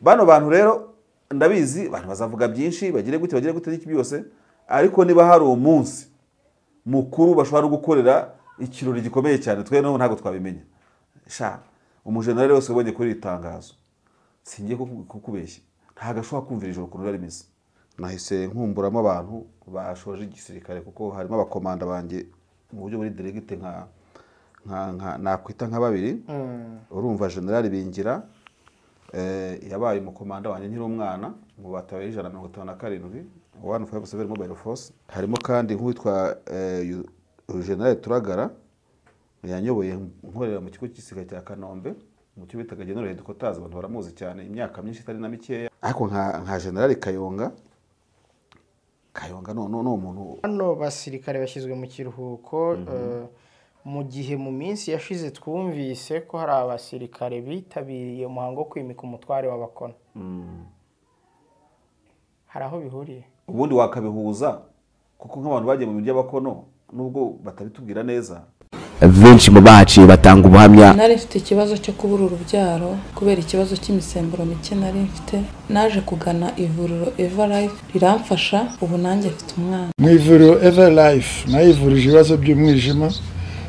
Bano bantu rero ndabizi abantu bazavuga byinshi bagire gute n'iki byose, ariko niba hari umunsi mukuru bashobora gukorera ikirori gikomeye cyane twe no ntago twabimenya. Sha umujenerali wese ubonye kuri itangazo singiye kukubeshya ntago ashobora kumvira ijoro kuntu rari rimeze. Nahise nkumburamo abantu bashoje igisirikare kuko harimo abakomanda banjye mu buryo buri directe nka nka nakwita nka babiri. Urumva General Bingira yabaye umukomanda wanjye nkiri umwana mu batawe 157 157 Mobile Force. Harimo kandi nk'uwitwa General Turagara yanyoboye nkorera mu kigo cy'isiga cya Kanombe mu cyo bitaga General Headquarters, abantu baramuzi cyane imyaka myinshi itari na mikeya. Ariko nka General Kayonga no umuntu. Hano basirikare bashyizwe mu kiruhuko mu gihe mu minsi yashize twumvise ko hari abasirikare bitabiriye umuhango wo kwimika umutware w'abakono. Hari aho bihuriye ubundi wakabihuza kuko nk'abantu bagiye mu by'abakono nubwo batabitubwira neza. Benshi mu baciye batanga ubuhamya. Nari mfite ikibazo cyo kubura urubyaro kubera ikibazo cy'imisemburo mike nari mfite, naje kugana ivuriro Everlife riramfasha, ubu nanjye mfite umwana. Mu ivuriro Everlife nayivurije ibibazo by'umwijima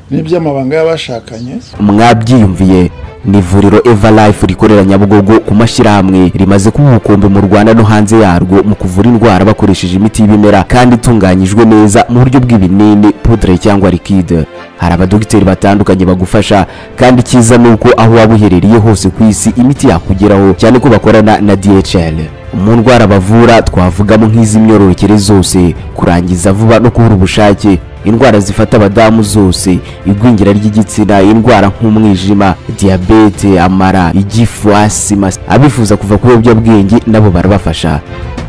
n'iby'amabanga y'abashakanye. Mwabyiyumviye ni ivuriro Everlife rikorera Nyabugogo ku mashyirahamwe, rimaze kuba ubukombe mu Rwanda no hanze yarwo mu kuvura indwara bakoresheje imiti y'ibimera kandi itunganyijwe neza mu buryo bw'ibinini, poudre cyangwa liquide. Hari abadogiteri batandukanye bagufasha kandi cyiza nuko aho waba uherereye hose ku isi imiti yakugeraho, cyane ko bakorana na DHL. Mu ndwara bavura twavugamo nk'iz'imyororokere zose, kurangiza vuba no kubura ubushake, indwara zifata abadamu zose, igwingira ry'igitsina, indwara nk'umwijima, diabete, amara, igifu, asima. Abifuza kuva ku biyobyabwenge nabo barabafasha.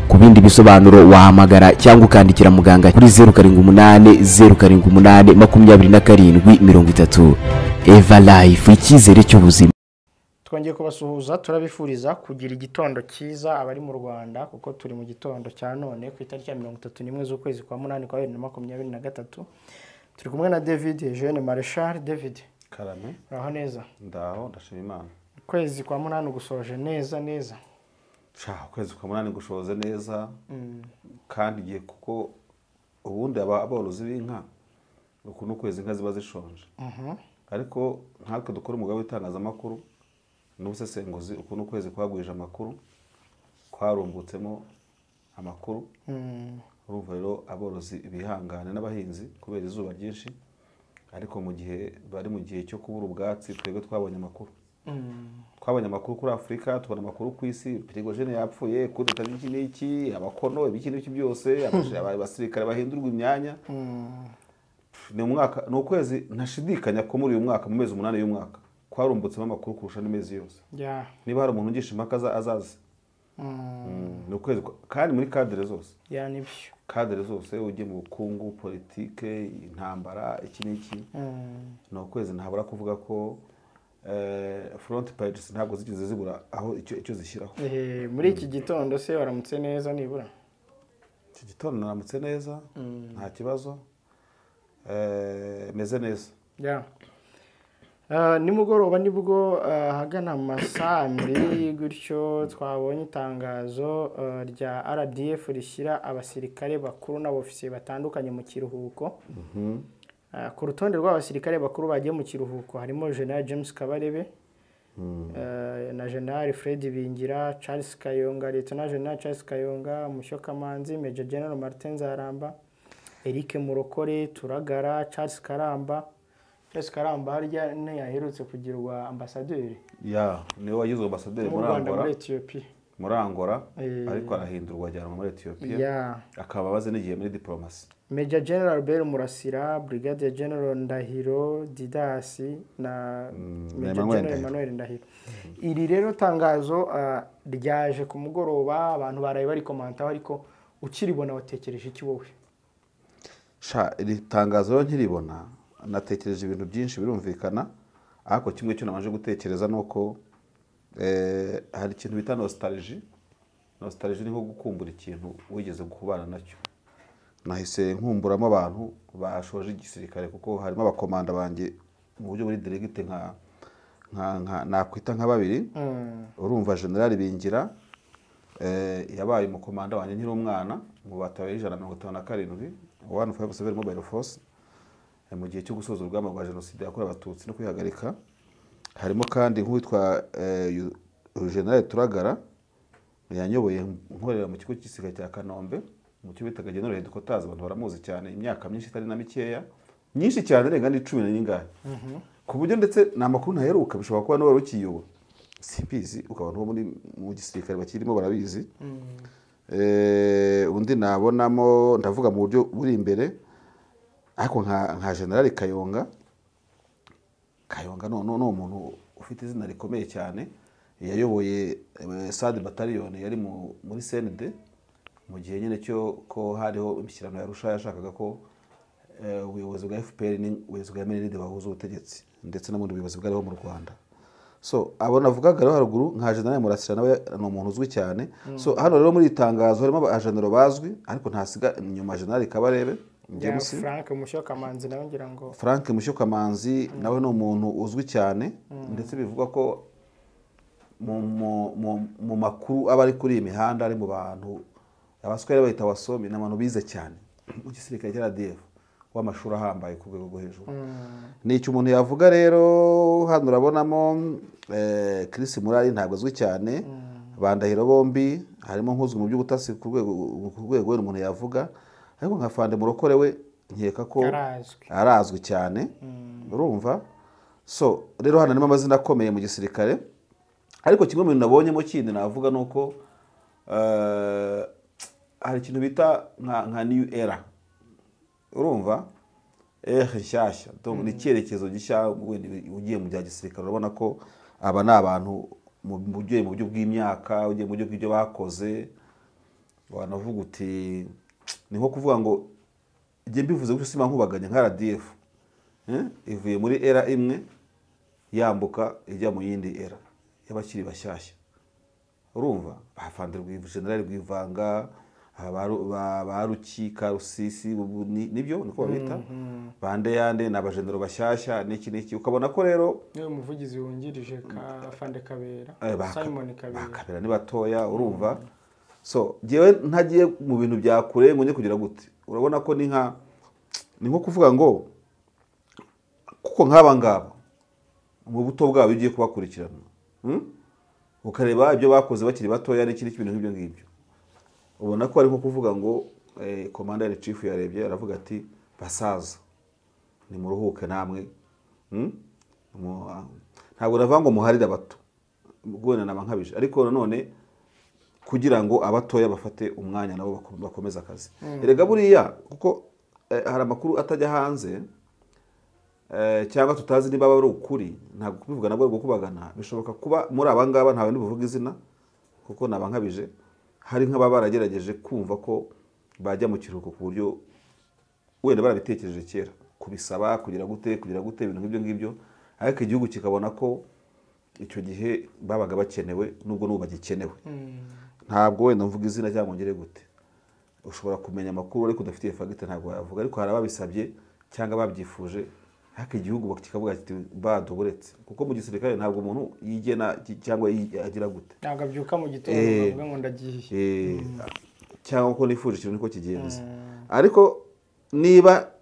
Ku bindi bisobanuro wahamagara cyangwa ukandikira muganga kuri 078 078 27 30. Everlife, icyizere cy'ubuzima. Twongeye kubasuhuza, turabifuriza kugira igitondo cyiza abari mu Rwanda kuko turi mu gitondo cya none ku itariki ya 31 z'ukwezi kwa 8 kwa 2023. Turi kumwe na David Jeune Marshal. David, karame, uraho neza? Ndaho, ndashima Imana. Ukwezi kwa 8 gusoje neza neza. Sha ukwezi kwa 8 gushoze neza. Kandi giye kuko ubundi aborozi b'inka ukuntu ukwezi inka ziba zishonje. Ariko nkatwe dukora umugabo w'itangazamakuru n'ubusesenguzi ukuntu ukwezi kwagwije amakuru kwarumbutsemo amakuru. Urumva rero aborozi bihangane n'abahinzi kubera izuba ryinshi, ariko mu gihe bari mu gihe cyo kubura ubwatsi twebwe twabonye amakuru. Twabonye amakuru kuri Afrika, tubona amakuru ku isi, Prigogine yapfuye, kudeta n'iki n'iki, abakono ibiki n'iki byose, abasirikare bahindurwa imyanya. Ni umwaka, ni ukwezi ntashidikanya ko muri uyu mwaka mu mezi 8 y'umwaka kwarumbutsemo amakuru kurusha n'imezi yose. Niba hari umuntu ugisha impaka azaze. Ni ukwezi kandi muri cadre zose. Nibyo. Cadre zose ujye mu bukungu, politike, intambara, iki n'iki. Ni ukwezi ntabura kuvuga ko front pages ntabwo zigeze zibura aho icyo zishyiraho. Muri iki gitondo se waramutse neza nibura? Iki gitondo naramutse neza, nta kibazo. Meze neza. Nimugoroba nibwo ahagana amasaa 2 gutyo twabonye itangazo rya RDF rishyira abasirikare bakuru n'abofisiye batandukanye mu kiruhuko. Ku rutonde rw'abasirikare bakuru bagiye mu kiruhuko harimo General James Kabarebe, na General Fred Bingira, Charles Kayonga, Lieutenant General Charles Kayonga, Mushyokamanzi, Major General Martin Nzaramba, Eric Murokore, Turagara, Charles Karamba. Charles Karamba harya ntiyaherutse kugirwa ambasaderi? Niwe wagizwe ambasaderi muri Ethiopia. Muri Angola, ariko arahindurwa ajyanwa muri Ethiopia. Akaba abaze n'igihe muri diplomasi. Major General Albert Murasira, Brigadier General Ndahiro Didasi na Major General Emmanuel Ndahiro. Iri rero tangazo ryaje ku mugoroba, abantu baraye bari komantaho, ariko ukiribona watekereje iki wowe? Sha iri tangazo nkiribona natekereje ibintu byinshi birumvikana, ariko kimwe cyo nabanje gutekereza nuko hari ikintu bita nostalgie. Nostalgie ni nko gukumbura ikintu wigeze kubana nacyo. Nahise nkumburamo abantu bashoje igisirikare kuko harimo abakomanda banjye mu buryo buri directe nka nka nakwita nka babiri. Urumva General Bingira yabaye umukomanda wanjye nkiri umwana mu batawe 157 157 Mobile Force mu gihe cyo gusoza urugamba rwa jenoside yakorewe Abatutsi no kwihagarika. Harimo kandi nk'uwitwa General Turagara yanyoboye nkorera mu kigo cy'igisirikare cya Kanombe mu cyo bitaga General Headquarters, abantu baramuzi cyane, imyaka myinshi itari na mikeya, myinshi cyane irenga n'icumi n'ingahe, ku buryo ndetse ni amakuru ntaheruka, bishobora kuba n'uwari ukiyoba simbizi, ukaba bo muri mu gisirikare bakirimo barabizi. Undi nabonamo ndavuga mu buryo buri imbere, ariko nka General Kayonga. Kayonga no umuntu ufite izina rikomeye cyane, yayoboye SAD Battalion yari muri CND mu gihe nyine cyo ko hariho imishyirano ya Arusha yashakaga ko ubuyobozi bwa FPR n'ubuyobozi bwa MND bahuza ubutegetsi ndetse n'ubundi buyobozi bwariho mu Rwanda. So abo navugaga rero haruguru nka General Murasira nawe ni umuntu uzwi cyane. So hano rero muri itangazo harimo abajenero bazwi, ariko ntasiga inyuma General Kabarebe, Frank Mushyo Kamanzi nawe ngira ngo Frank Mushyo Kamanzi nawe ni umuntu uzwi cyane, ndetse bivugwa ko mu makuru aba ari kuri iyi mihanda ari mu bantu abaswere bayita wasomi, n'abantu bize cyane mu gisirikare cya RDF w'amashuri ahambaye ku rwego rwo hejuru. Ni icyo umuntu yavuga rero. Hano urabonamo Chris Murari ntabwo azwi cyane, Bandahiro bombi harimo nk'uzwi mu by'ubutasi ku rwego umuntu yavuga, ariko nka Fande Murokore we nkeka ko arazwi cyane, urumva. So rero hano harimo amazina akomeye mu gisirikare, ariko kimwe mu bintu nabonyemo kindi navuga nuko hari ikintu bita nka new era, urumva nshyashya, donc ni icyerekezo gishya ugiye mu bya gisirikare. Urabona ko aba ni abantu ugiye mu buryo bw'imyaka, ugiye mu buryo bw'ibyo bakoze, wanavuga uti ni nko kuvuga ngo njye mbivuze gutyo sima nkubaganya nka RDF ivuye muri era imwe yambuka ijya mu yindi era y'abakiri bashyashya. Urumva bafande General Rwivanga, ba Ruki Karusisi, nibyo niko babita, bande yande n'abajenero bashyashya n'iki n'iki. Ukabona ko rero niwe muvugizi wungirije ka Fande Kabera, Simon Kabera, Kabera ni batoya, urumva. So jewe ntagiye mu bintu bya kure ngo njye kugira gute, urabona ko ni nko kuvuga ngo kuko nk'aba ngaba mu buto bwabo ugiye kubakurikirana, ukareba ibyo bakoze bakiri batoya n'ikindi kintu nk'ibyo ngibyo, ubona ko ari nko kuvuga ngo Commander in Chief yarebye aravuga ati basaza nimuruhuke namwe. Ntabwo navuga ngo muharire abato, ubwo naba nkabije, ariko nanone kugira ngo abatoya bafate umwanya nabo bakomeza akazi. Erega buriya kuko hari amakuru atajya hanze cyangwa tutazi niba ari ukuri, ntabwo kubivuga nabwo ari kubagana, bishoboka kuba muri aba ngaba ntawe ndibuvuga izina kuko naba nkabije, hari nk'ababa baragerageje kumva ko bajya mu kiruhuko ku buryo wenda barabitekereje kera kubisaba kugira gute ibintu nk'ibyo ngibyo, ariko igihugu kikabona ko icyo gihe babaga bakenewe nubwo n'ubu bagikenewe. Ntabwo wenda mvuga izina cyangwa ngere gute, ushobora kumenya amakuru ariko udafitiye fagite ntabwo wayavuga, ariko hari ababisabye cyangwa babyifuje, ariko igihugu kikavuga kiti baduburetse, kuko mu gisirikare ntabwo umuntu yigena cyangwa agira gute, ntabwo abyuka mu gitondo ngo ndagiye cyangwa ko nifuje ikintu niko kigenze. Ariko niba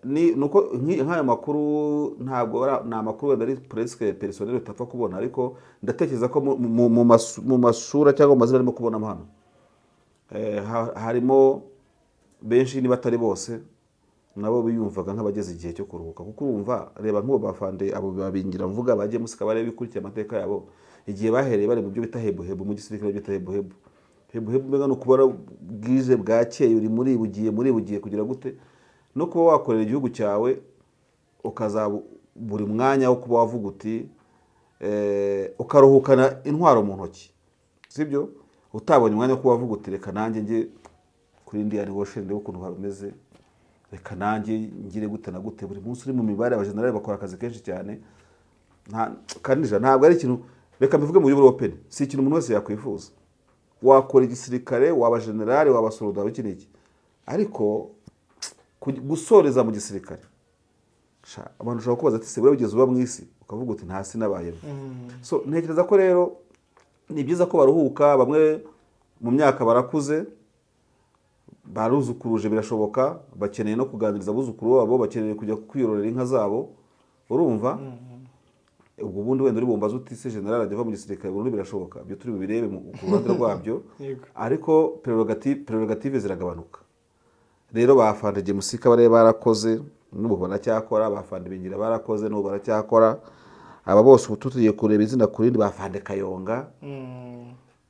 ni nuko nk'ayo makuru ntabwo ni amakuru wenda ari presque personnel utapfa kubona, ariko ndatekereza ko mu masura cyangwa mu mazina arimo kubonamo hano harimo benshi niba atari bose nabo biyumvaga nk'abageze igihe cyo kuruhuka, kuko urumva reba nk'uwo bafande abo babingira mvuga bagiye musika barebe bikurikiye amateka yabo igihe bahereye bari mu byo bita hebuhebu mu gisirikare bita hebuhebu hebuhebu, mbega no kubara bwije bwakeye uri muri bugiye kugira gute, no kuba wakorera igihugu cyawe ukazaba buri mwanya wo kuba wavuga uti ukaruhukana intwaro mu ntoki, sibyo, utabonye umwanya wo kuba wavuga uti reka nanjye njye kuri Indian Ocean ndebe ukuntu hameze, reka nanjye ngire gute na gute. Buri munsi uri mu mibare, abajenerali bakora akazi kenshi cyane, kanija ntabwo ari ikintu, reka mbivuge mu buryo buri open, si ikintu umuntu wese yakwifuza. Wakora igisirikare, waba generali, waba soldat, waba iki n'iki, ariko gusoreza mu gisirikare abantu ushobora kubaza ati se buriya wigeze uba mu isi, Ukavuga uti nta sinabayemo. So ntekereza ko rero ni byiza ko baruhuka, bamwe mu myaka barakuze, baruzukuruje birashoboka, bakeneye no kuganiriza abuzukuru babo, bakeneye kujya kwiyororera inka zabo, urumva? Ubwo bundi wenda uri bumbaza uti se general ajya ava mu gisirikare burundu, birashoboka, ibyo turi bubirebe ku ruhande rwabyo, ariko prerogative ziragabanuka. Rero bafande James Kabarebe barakoze n'ubu baracyakora, bafande Bingira barakoze n'ubu baracyakora, aba bose ubu tugiye kureba izina ku rindi, bafande Kayonga.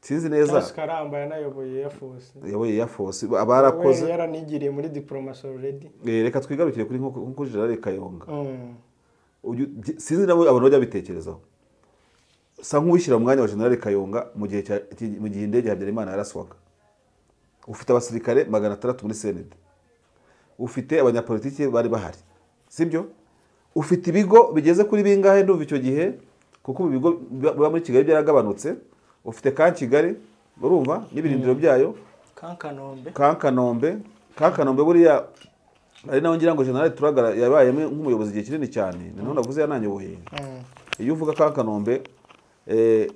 Sinzi neza. Karamba yanayoboye Air Force. Yaboye Air Force, abarakoze. Yaranigiriye muri diplomasi already. Reka twigarukire kuri nko General Kayonga. Sinzi nabo abantu bajya bitekerezaho. Sa nk'uwishyira mu mwanya wa General Kayonga mu gihe indege ya Habyarimana yaraswaga. Ufite abasirikare 600 muri CND. Ufite abanyapolitiki bari bahari. Sibyo? Ufite ibigo bigeze kuri bingahe ndumva icyo gihe, kuko ibigo biba muri Kigali byaragabanutse. Ufite kan Kigali, urumva n'ibirindiro byayo, kan Kanombe. Kan Kanombe buriya ari naho ngira ngo General Turagara yabaye nk'umuyobozi igihe kinini cyane, none navuze yananyoboye. Iyo uvuga kan Kanombe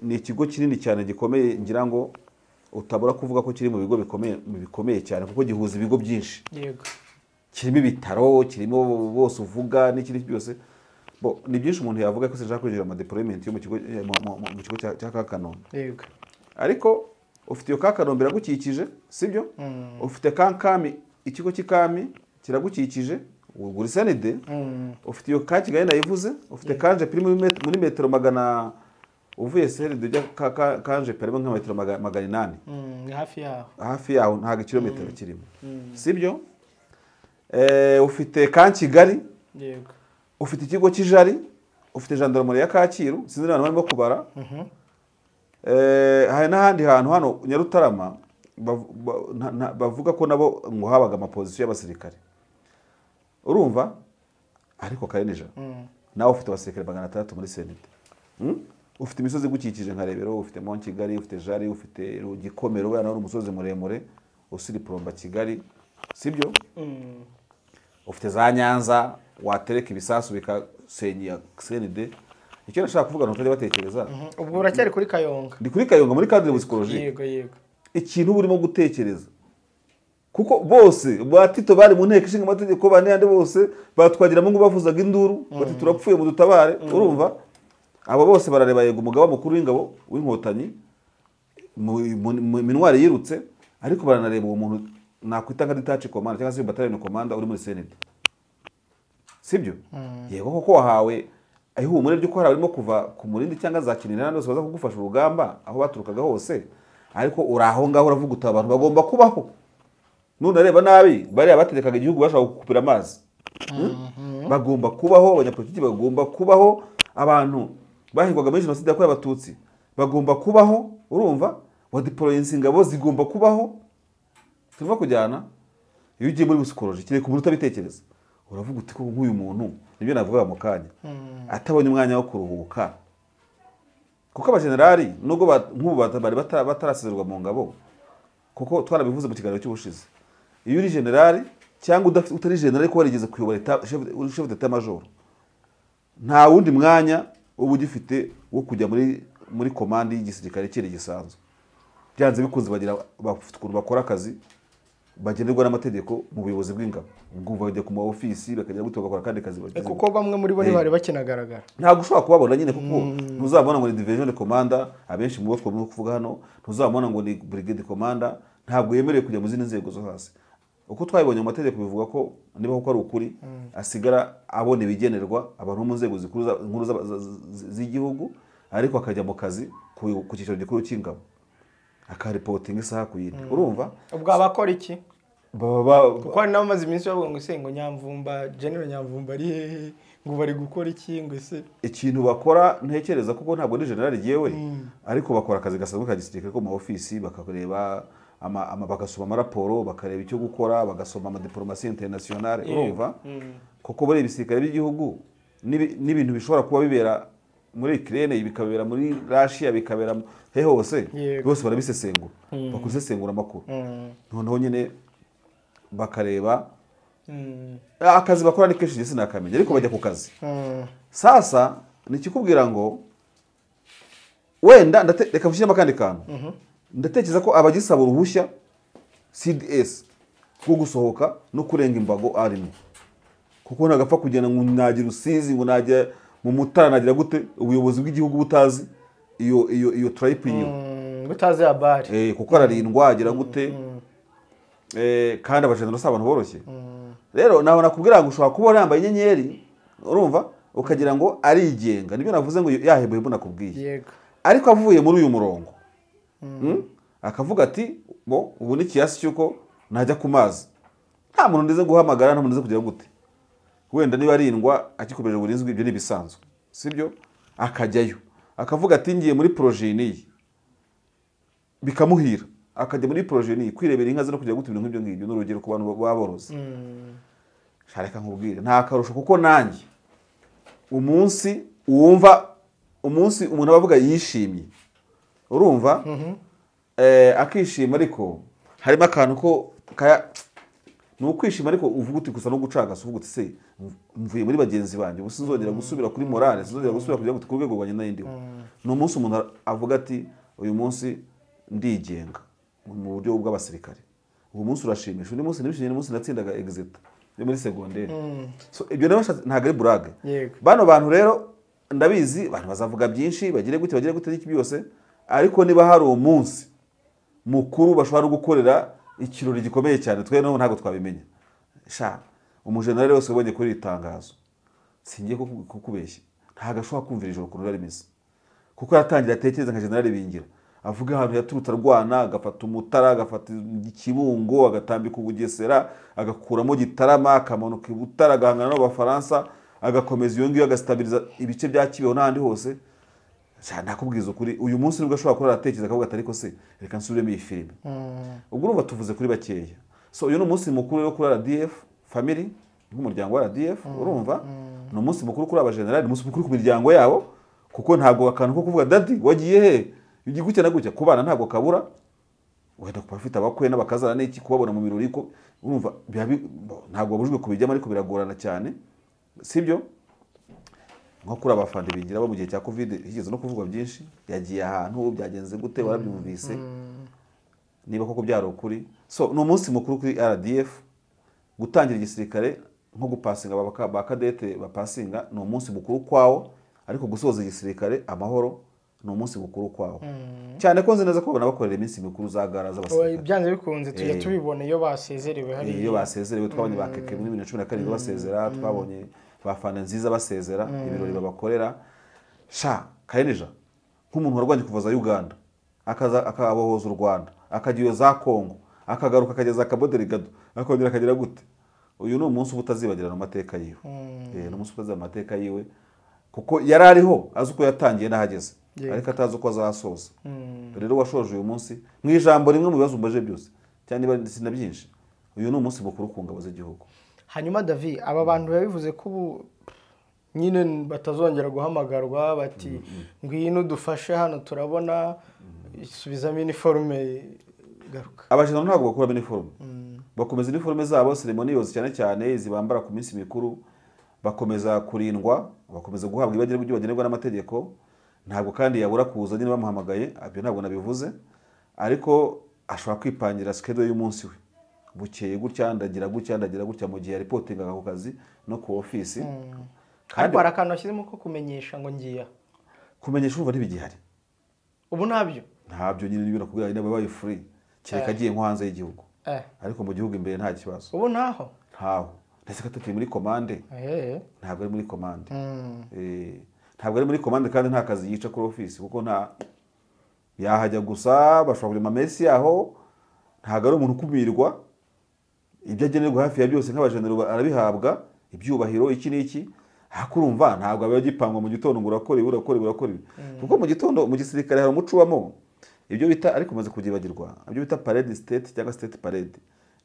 ni ikigo kinini cyane gikomeye, ngira ngo utabura kuvuga ko kiri mu bigo bikomeye cyane, kuko gihuza ibigo byinshi. Yego. Kirimo ibitaro, kirimo bose uvuga n'ikindi byose. Bo ni byinshi umuntu yavuga ko sinshaka kwinjira mu deployment yo mu kigo cya Kanombe. Yego. Ariko ufite iyo Kanombe iragukikije, sibyo? Ufite Kankami, ikigo cy'Ikami kiragukikije, ugura CND. Ufite iyo ka Kigali nayivuze, ufite Kanje piri muri metero 100 uvuye CND ujya Kanje piri nka metero 800. Ni hafi yaho. Hafi yaho ntago kilometero kirimo. Sibyo? Ufite kan Kigali. Yego. Ufite ikigo cy'Ijari, ufite gendarmerie ya Kacyiru, sinzi n'abantu barimo kubara. Hari n'ahandi hantu hano Nyarutarama bavuga ko nabo ngo habaga amapozisiyo y'abasirikare. Urumva? Ariko Karenija nawe ufite abasirikare 600 muri CND. Ufite imisozi igukikije nka Rebero, ufite Mont Kigali, ufite Jari, ufite Gikomero, we nawe umusozi muremure usiri Promba Kigali, sibyo? Ufite za Nyanza watereka ibisasu bikasenya CND. Icyo nashaka kuvuga nuko utajya batekereza. Ubwo uracyari kuri Kayonga. Ndi kuri Kayonga muri cadre psychologique. Yego yego. Ikintu burimo gutekereza. Kuko bose ba Tito bari mu nteko ishinga amategeko bane yandi bose batwagira mu ngo bavuzaga induru bati turapfuye mu dutabare, urumva? Abo bose barareba yego umugaba mukuru w'ingabo w'inkotanyi minwari yirutse, ariko baranareba uwo muntu nakwita nka detach command cyangwa se battalion commander uri muri CND. Sibyo? Yego koko wahawe ihumure ryo ko harimo kuva ku murindi cyangwa za Kinina n'ose baza kugufasha urugamba aho baturukaga hose, ariko uraho ngaho uravuga uti abantu bagomba kubaho. None areba nabi bari abaterekaga igihugu bashaka gukupira amazi. Bagomba kubaho, abanyapolitiki bagomba kubaho, abantu bahigwaga muri jenoside yakorewe abatutsi bagomba kubaho, urumva? Wa deploying ingabo zigomba kubaho. Turimo kujyana iyo ugiye muri psychologie kireka umuntu utabitekereza. Uravuga uti ko nk'uyu muntu nibyo navuga mu kanya atabonye umwanya wo kuruhuka, kuko abagenerali nubwo nk'ubu bari batarasezerwa mu ngabo, kuko twarabivuze mu kiganiro cy'ubushize, iyo uri generali cyangwa utari generali ko warigeze kuyobora chef d'état major, nta wundi mwanya uba ugifite wo kujya muri commande y'igisirikare kiri gisanzwe. Byanze bikunze bagira bafite ukuntu bakora akazi bagenerwa n'amategeko mu buyobozi bw'ingabo, ubwo bajya ku ma office bakajya gutoka bakora kandi kazi bagize, kuko bamwe muri bo ntibari bakinagaragara, ntabwo ushobora kubabona nyine, kuko ntuzabona ngo ni division commander, abenshi mu bo twumva kuvuga hano ntuzabona ngo ni brigade commander, ntabwo yemerewe kujya mu zindi nzego zo hasi. Uko twabibonye mu mategeko bivuga ko niba koko ari ukuri asigara abona ibigenerwa abantu mu nzego zikuru nkuru z'igihugu, ariko akajya mu kazi ku cyiciro gikuru cy'ingabo akaripotinga isaha ku yindi. Urumva? Ubwo abakora iki? Kuko hari n'abamaze iminsi bavuga ngo ese ngo Nyamvumba, General Nyamvumba ari hehe, ngo bari gukora iki, ngo ese ikintu bakora ntekereza kuko ntabwo ni general yewe, ariko bakora akazi gasanzwe ka gisirikare ko mu office, bakakureba bagasoma amaraporo, bakareba icyo gukora, bagasoma ama diplomatie internationale, urumva? Kuko bari ibisirikare by'igihugu n'ibintu bishobora kuba bibera muri Ukraine, bikabera muri Russia, bikabera he hose, bose barabisesengura, bakusesengura amakuru. Noneho nyine bakareba akazi bakora ni kenshi sinakamenya, ariko bajya ku kazi. Sasa Nikikubwira ngo wenda reka mushyiremo akandi kantu. Ndatekereza ko abagisaba uruhushya CDS rwo gusohoka no kurenga imbago arimo, kuko nagapfa kugenda ngo nagira Rusizi, ngo najya mu Mutara, nagira gute, ubuyobozi bw'igihugu butazi iyo tripe iyo butazi abari, kuko ararindwa agira gute, kandi abajenero si abantu boroshye. Rero naho nakubwira ngo ushobora kuba yambaye inyenyeri, urumva ukagira ngo arigenga, nibyo navuze ngo yahebwe nakubwiye. Ariko avuye muri uyu murongo akavuga ati bo ubu ni kiasi cyuko najya ku mazi, nta muntu ndize guhamagara, nta muntu ndize kugira gute, wenda niba arindwa akikomeje burinzwe, ibyo ni bisanzwe, sibyo? Akajyayo akavuga ati ngiye muri projet niyi, bikamuhira, akajya muri projet niyi kwirebera inka ze no kujya gute, ibintu nk'ibyo ngibyo. N'urugero ku bantu baborozi, shareka nkubwire nta karusho, kuko nanjye umunsi wumva umunsi umuntu abavuga yishimye, urumva akishima, ariko harimo akantu ko ni ukwishima, ariko uvuga uti gusa no gucagasa, uvuga uti se mvuye muri bagenzi banjye, ubu sinzongera gusubira kuri morale, sinzongera gusubira kujya ku rwego rwanjye n'indi. Ni umunsi umuntu avuga ati uyu munsi ndigenga mu buryo bw'abasirikare, uyu munsi urashimisha. Undi munsi nibishimye, umunsi natsindaga exit yo muri secondaire. So ibyo ntabwo ari burage. Bano bantu rero ndabizi abantu bazavuga byinshi, bagire gute bagire gute n'iki byose, ariko niba hari umunsi mukuru bashobora gukorera ikirori gikomeye cyane, twe naho ntabwo twabimenya. Sha umujenerali wese ubonye kuri itangazo, singiye kukubeshya, ntabwo ashobora kumvira ijoro ukuntu rimeze, kuko yatangira atekereza nka generali Bingira, avuga ahantu yaturutse arwana, agafata Umutara, agafata Ikibungo, agatambika Ubugesera, agakuramo Gitarama, akamanuka i Butare, agahangana n'Abafaransa, agakomeza iyo ngiyo, agastabiriza ibice bya Kibeho n'ahandi hose. Nakubwiza ukuri, uyu munsi nibwo ashobora kuba aratekereza akavuga ati ariko se reka nsubiremo iyi filime. Ubwo urumva tuvuze kuri bakeya. So uyu ni umunsi mukuru wo kuri RDF family, nk'umuryango wa RDF, urumva ni umunsi mukuru kuri abajenerali, umunsi mukuru ku miryango yabo, kuko ntabwo akantu ko kuvuga daddy wagiye he ugiye gutya na gutya ku bana ntabwo kabura, wenda kuba afite abakwe n'abakazana n'iki kubabona mu birori, ko urumva ntabwo babujijwe kubijyamo, ariko biragorana cyane, sibyo? Nko kuri abafande Bingira bo mu gihe cya Covid higeze no kuvugwa byinshi, yagiye ahantu byagenze gute warabyumvise, niba koko byari ukuri. So ni umunsi mukuru kuri RDF, gutangira igisirikare nko gupasinga ba kadete bapasinga ni umunsi mukuru kwawo, ariko gusoza igisirikare amahoro ni umunsi mukuru kwawo. Cyane ko nzi neza ko bakorera iminsi mikuru za gara z'abasirikare, byanze bikunze tujya tubibona iyo basezerewe, hari iyo basezerewe twabonye ba keke muri 2017 basezera, twabonye bafana nziza basezera, ibirori babakorera. Sha kayenija nk'umuntu warwanye kuva za Uganda akaza akabohoza u Rwanda, akagiye za Kongo, akagaruka akageza Akaboderigado, akongera akagera gute, uyu ni umunsi ubutazibagirana amateka yiwe. Ni umunsi utazibagirana amateka yiwe, kuko yari ariho azi uko yatangiye n'ahageze, ariko atazi uko azasoza. Rero washoje uyu munsi mu ijambo rimwe mu bibazo umbaje byose, cyane niba sina byinshi, uyu ni umunsi mukuru ku ngabo z'igihugu. Hanyuma David, aba bantu babivuze ko ubu nyine batazongera guhamagarwa bati ngwino dufashe hano turabona isubizamo uniforme garuka. Abajenero ntabwo bakora uniforme, bakomeza uniforme zabo, ceremony yose cyane cyane zibambara ku minsi mikuru, bakomeza kurindwa, bakomeza guhabwa ibyo bagenerwa n'amategeko. Ntabwo kandi yabura kuza nyine bamuhamagaye, ibyo ntabwo nabivuze, ariko ashobora kwipangira schedule y'umunsi we, bukeye gutya ndagira gutya ndagira gutya, mu gihe reportingaga ku kazi no ku office. Kandi akantu ashyizemo ko kumenyesha ngo ngiya kumenyesha, urumva ntibigihari ubu, ntabyo ntabyo nyine nibyo nakubwira, nyine babaye free kereka agiye nko hanze y'igihugu, ariko mu gihugu imbere nta kibazo. Ubu ntaho ntaho, ndetse katakiri muri commande, ntabwo ari muri commande, ntabwo ari muri commande, kandi nta kazi yica kuri office, kuko nta yahajya gusa bashobora kurema mesi yaho, ntabwo ari umuntu ukumirwa, ibyo agenerwa hafi ya byose nk'abajenero arabihabwa, ibyubahiro iki n'iki. Hakurumva ntabwo aba yagipangwa mu gitondo ngo urakora ibi urakora ibi urakora ibi, kuko mu gitondo mu gisirikare hari umuco ubamo ibyo bita, ariko maze kubyibagirwa, ibyo bita parade state cyangwa state parade,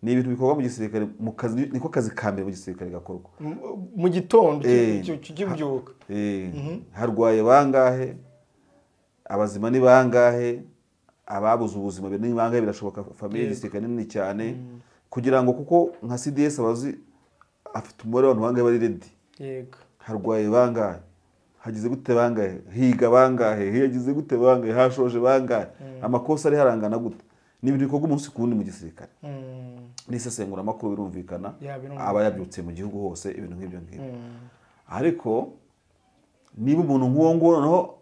ni ibintu bikorwa mu gisirikare, mu kazi niko kazi ka mbere mu gisirikare gakorwa mu gitondo kibyuka. Harwaye bangahe, abazima ni bangahe, ababuze ubuzima ni bangahe, birashoboka famille y'igisirikare nini cyane, kugira ngo kuko nka CDS abazi afite umubare w'abantu bangahe bari ready. Yego. Harwaye bangahe, Hagize gute bangahe, higa bangahe, hagize gute bangahe, hashoje bangahe, amakosa ari harangana gute. Ni ibintu bikorwa umunsi ku wundi mu gisirikare. N'isesenguramakuru birumvikana, aba yabyutse mu gihugu hose, ibintu nk'ibyo ngibyo. Ariko niba umuntu nk'uwo nguwo noneho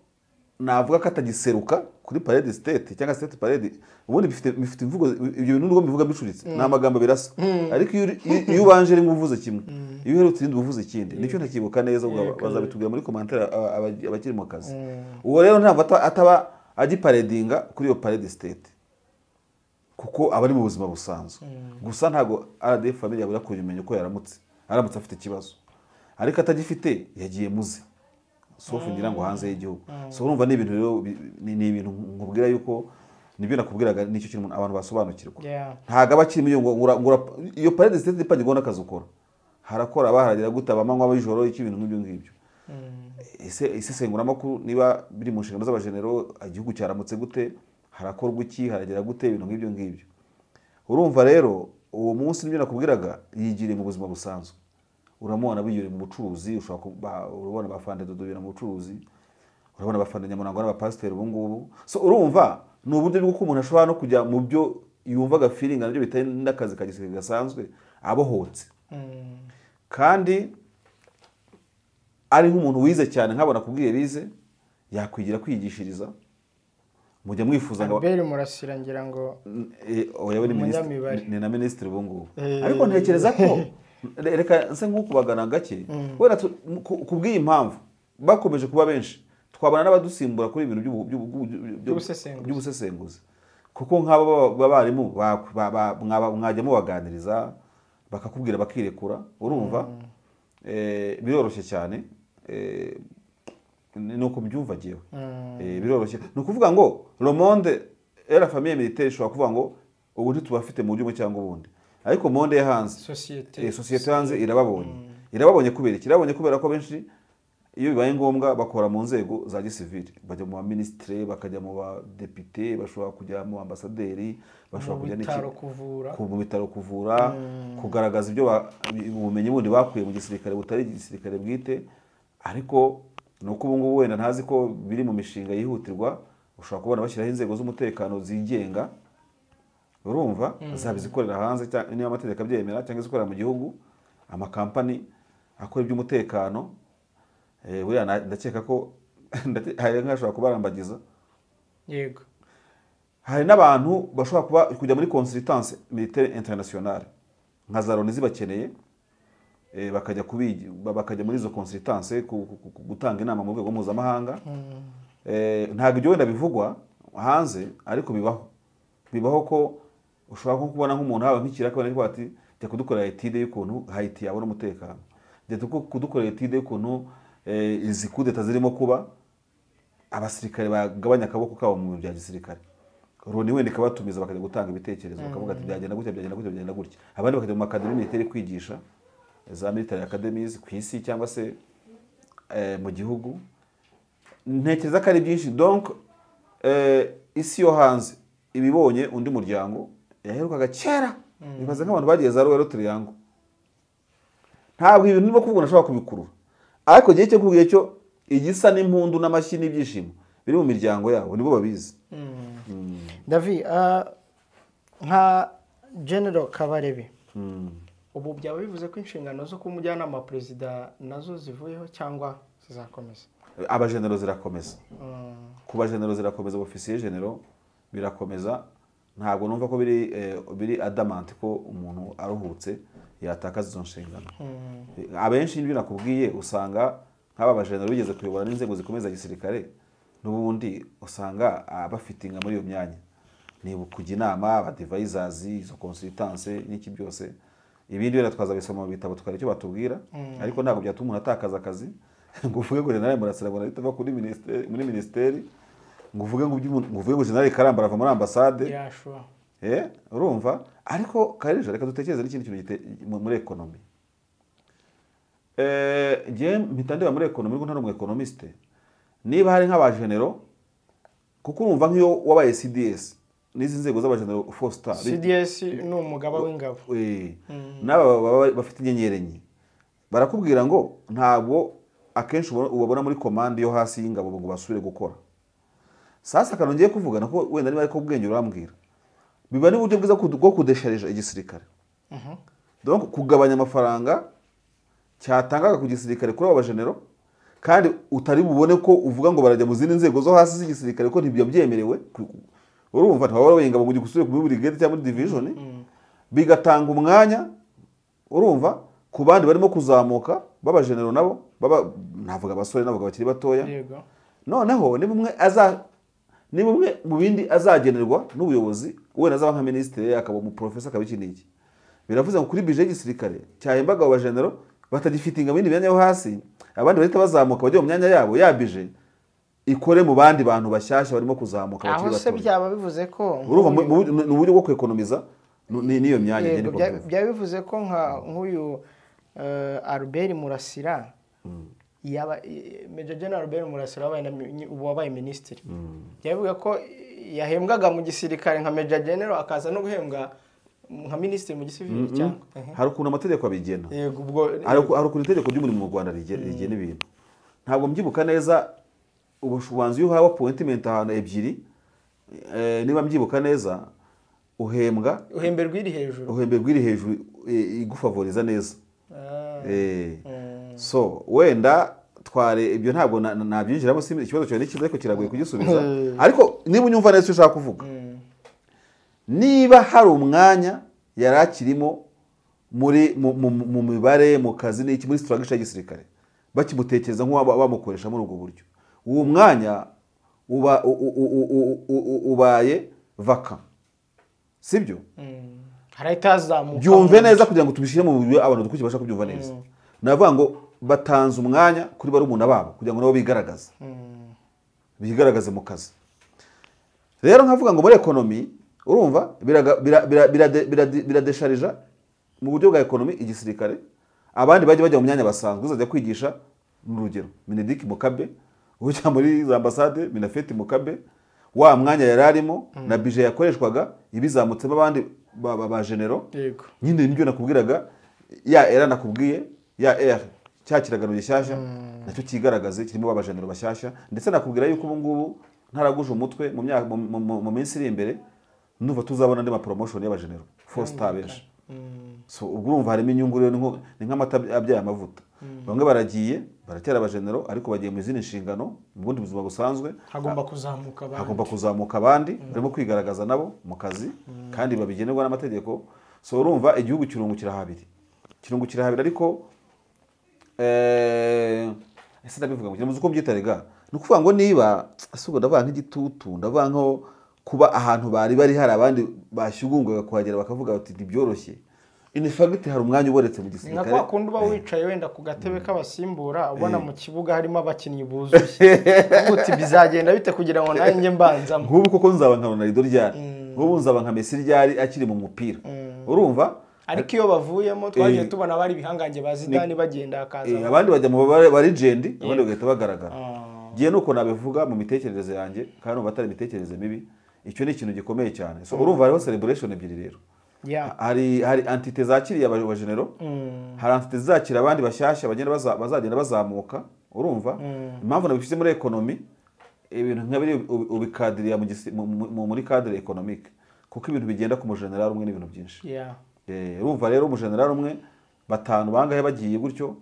navuga ko atagiseruka kuri parade state cyangwa state parade, ubundi bifite imvugo, ibyo bintu nubwo bivuga bicuritse ni amagambo birasa, ariko iyo ubanje rimwe uvuze kimwe, iyo uherutse irindi uvuze ikindi, nicyo ntakibuka neza, bazabitubwira muri commentaire abakiri mu kazi. Uwo rero ntabwo ataba agiparedinga kuri iyo parade state, kuko aba ari mu buzima busanzwe. Gusa ntabwo RDF family yabura kubimenya uko yaramutse, aramutse afite ikibazo, ariko atagifite yagiye muze sofu ngira ngo hanze y'igihugu. So urumva ni ibintu rero, ni ibintu nkubwira yuko nibyo nakubwiraga, nicyo kintu abantu basobanukirwa. Ntago aba akiri ngo iyo parade state ipangirwa n'akazi ukora, harakora abaharagira gute, abamanywa ab'ijoro, iki ibintu nk'ibyo ngibyo. Ese isesenguramakuru niba biri mu nshingano z'abajenero, igihugu cyaramutse gute, harakorwa iki, haragera gute, ibintu nk'ibyo ngibyo. Urumva rero uwo munsi nibyo nakubwiraga, yigiriye mu buzima busanzwe. Uramubona biyure mu bucuruzi, ushobora urabona abafande dodobira mu bucuruzi, urabona abafande Nyamurango n'abapasiteri ubu ngubu. So urumva ni uburyo bw'uko umuntu ashobora no kujya mu byo yumvaga feeling nabyo bitari n'akazi ka gisirikare gasanzwe, abohotse. Kandi ari nk'umuntu wize cyane, nkabona kubwiye bize, yakwigira kwigishiriza. Mujya mwifuza ngo Albert Murasira ngira ngo oya ni minisitiri, ni na minisitiri ubu ngubu. Ariko ntekereza ko reka nse nk'ukubagana gake, wenda kubw'iyi mpamvu bakomeje kuba benshi, twabona n'abadusimbura kuri ibintu by'ubusesenguzi, kuko nk'aba b'abarimu mwajya mubaganiriza bakakubwira bakirekura, urumva biroroshye cyane. Nuko mbyumva jewe biroroshye. Ni ukuvuga ngo le monde et la famille militaire ishobora kuvuga ngo ubu ntitubafite mu buryo bumwe cyangwa ubundi, ariko monde yo hanze, société hanze irababonye. Irababonye kubera iki? Irababonye kubera ko benshi iyo bibaye ngombwa bakora mu nzego za gisivile, bajya mu ba ministre, bakajya mu badepite, bashobora kujya mu ambasaderi, bashobora kujya mu bitaro kuvura, kugaragaza ibyo ubumenyi bundi bakuye mu gisirikare butari igisirikare bwite. Ariko nuko ubu ngubu wenda ntazi ko biri mu mishinga yihutirwa, ushobora kubona bashyiraho inzego z'umutekano zigenga, urumva zabizikorera hanze niba amategeko abyemera, cyangwa izikorera mu gihugu, amakampani akora iby'umutekano. Buriya ndakeka ko hari nk'ashobora kubarambagiza. Yego, hari n'abantu bashobora kuba kujya muri consultance militaire internationale nka za Loni zibakeneye, bakajya muri izo consultance gutanga inama mu rwego mpuzamahanga. Ntabwo ibyo wenda bivugwa hanze, ariko bibaho. Bibaho ko ushobora nko kubona nk'umuntu hawe nk'ikiraka ariko ati jya kudukorera etide y'ukuntu Haiti yabona umutekano, jya kudukorera etide y'ukuntu izi kudeta zirimo kuba, abasirikare bagabanya akaboko kabo mu bintu bya gisirikare. Loni wenda ikabatumiza bakajya gutanga ibitekerezo, bakavuga ati byagenda gutya, byagenda gutya, byagenda gutya. Abandi bakajya mu academy militaire kwigisha za military academies ku isi cyangwa se mu gihugu. Ntekereza ko ari byinshi. Donc isi yo hanze ibibonye undi muryango yaherukaga kera, bibaza nk'abantu bagiye za Royal Triangle. Ntabwo ibintu ndimo kuvuga nashobora kubikurura, ariko gihe cyo kubwiye cyo igisa n'impundu n'amashyi n'ibyishimo biri mu miryango yabo nibo babizi. David, nka General Kabarebe, ubu byaba bivuze ko inshingano zo kuba umujyanama wa perezida nazo zivuyeho cyangwa zizakomeza? Abajenero zirakomeza, ku bajenero zirakomeza, ofisiye genero birakomeza. Ntabwo numva ko biri adamant ko umuntu aruhutse yatakaza izo nshingano. Abenshi n'ibyo nakubwiye usanga nk'aba bajenero bigeze kuyobora n'inzego zikomeza gisirikare, n'ubundi usanga abafitinga muri iyo myanya, ni kujya inama, abadvisors, izo consultance n'iki byose. Ibindi wenda twazabisoma mu bitabo tukareba icyo batubwira, ariko ntabwo byatuma umuntu atakaza akazi ngo uvuge ngo General Murasira ngo arahita ava kuri minisiteri, muri minisiteri, ngo uvuge ngo General Karamba arava muri ambasade. Urumva. Ariko Karija, reka dutekereze n'ikindi kintu muri economy. Njye mpita ndeba muri economy, ariko ntari umu economiste. Niba hari nk'abajenero, kuko urumva nk'iyo wabaye CDS n'izi nzego z'abajenero 4 star, CDS ni umugaba w'ingabo, n'aba bafite inyenyeri enye, barakubwira ngo ntabwo akenshi ubabona muri komande yo hasi y'ingabo ngo basubire gukora. Sasa kanongeye kuvuga nako wenda niba ariko ubwenge urambwira, biba ni uburyo bwiza bwo kudesharija igisirikare. Donc kugabanya amafaranga cyatangaga ku gisirikare kuri abo bajenero, kandi utari bubone ko uvuga ngo barajya mu zindi nzego zo hasi z'igisirikare ko ntibyo byemerewe. Urumva ntawaba ingabo ngo gusubire ku brigade cyangwa muri division, bigatanga umwanya urumva ku bandi barimo kuzamuka babajenero nabo baba navuga abasore navuga bakiri batoya. Noneho niba umwe mu bindi azagenerwa n'ubuyobozi, wenda azaba nka ministre akaba mu professor akaba iki n'iki, biravuze ngo kuri budget y'igisirikare cyahembaga abo bajenero batagifitinga bindi myanya yo hasi, abandi bahita bazamuka bajya mu myanya yabo ya budget ikore mu bandi bantu bashyashya barimo kuzamuka bakiri bato. Aho se byaba bivuze ko urumva ni uburyo bwo kwekonomiza niyo myanya. Byaba bivuze ko nka nk'uyu Albert Murasira, yaba Major General Albert Murasira wabaye ministre, yavuga ko yahembwaga mu gisirikare nka Major General akaza no guhembwa nka ministre mu gisivili cyangwa hari ukuntu amategeko abigena. Yego, ubwo hari ukuntu itegeko ry'umurimo mu Rwanda rigena ibintu. Ntabwo mbyibuka neza ubushubanzi iyo uhawe appointment ahantu ebyiri, niba mbyibuka neza uhembwa uhemberwa iri hejuru, uhemberwa iri hejuru igufavoriza neza. So wenda tware ibyo ntabwo nabyinjiramo, si ikibazo cyawe n'ikiza ariko kiragoye kugisubiza. Ariko niba unyumva neza icyo ushaka kuvuga, niba hari umwanya yarakirimo muri mu mibare mu kazi n'iki muri structure y'igisirikare bakimutekereza nk'uwa bamukoresha muri ubwo buryo, uwo mwanya uba ubaye vacant, sibyo? Harahita byumve neza kugira ngo tubishyire mu buryo abantu dukurikiye basha kubyumva neza. Navuga ngo batanze umwanya kuri barumuna babo kugira ngo nabo bigaragaze, bigaragaze mu kazi. Rero nkavuga ngo muri economy urumva biradesharija mu buryo bwa economy igisirikare, abandi bajye bajya mu myanya basanzwe. Uzajya kwigisha n'urugero Minedik Mukabe, ujya muri za ambassade Minafeti Mukabe, wa mwanya yararimo na budget yakoreshwaga ibizamutsemo abandi ba genero. Nyine nibyo nakubwiraga ya era nakubwiye ya R cya kiragano gishyashya nacyo kigaragaze kirimo abajenero bashyashya. Ndetse nakubwira yuko ubu ngubu ntaraguje umutwe mu myaka mu minsi iri imbere ndumva tuzabona andi ma promotion y'abajenero 4 star benshi. So ubwo urumva harimo inyungu rero, ni nk'amata abyaye amavuta. Bamwe baragiye baracyari abajenero ariko bagiye mu zindi nshingano mu bundi buzima busanzwe, hagomba kuzamuka abandi, hagomba kuzamuka abandi barimo kwigaragaza nabo mu kazi kandi babigenerwa n'amategeko. So urumva igihugu kirungukira habiri, kirungukira habiri. Ariko ese ndabivuga ngo muzi uko mbyita, ni ukuvuga ngo niba asugo ndavuga nk'igitutu, ndavuga nko kuba ahantu bari bari hari abandi bashyugungaga kuhagera bakavuga bati ntibyoroshye. In fact hari umwanya uboretse mu gisirikare. Nka kwa kundi uba wicaye wenda ku gatebe k'abasimbura ubona mu kibuga harimo abakinnyi buzuye, uti bizagenda bite kugira ngo nanjye mbanzamo. Nk'ubu koko nzaba nka Ronaldo ryari, nk'ubu nzaba nka Messi ryari akiri mu mupira, urumva? Ariko iyo bavuyemo twagiye tubona bari bihangange ba Zidane bagenda akaza, abandi bajya mu ba legend, abandi bagahita bagaragara. Giye nuko nabivuga mu mitekerereze yanjye kandi numva atari imitekerereze mibi, icyo ni ikintu gikomeye cyane. So urumva hariho celebration ebyiri rero. Hari entité zakiriye abajenero, hari entité zakira abandi bashyashya bagenda bazagenda bazamuka. Urumva impamvu nabishyize muri economy, ibintu nka biri ubikadiriya muri cadre économique, kuko ibintu bigenda ku mujenerali umwe n'ibintu byinshi. Urumva rero umujenerali umwe batanu bangahe bagiye gutyo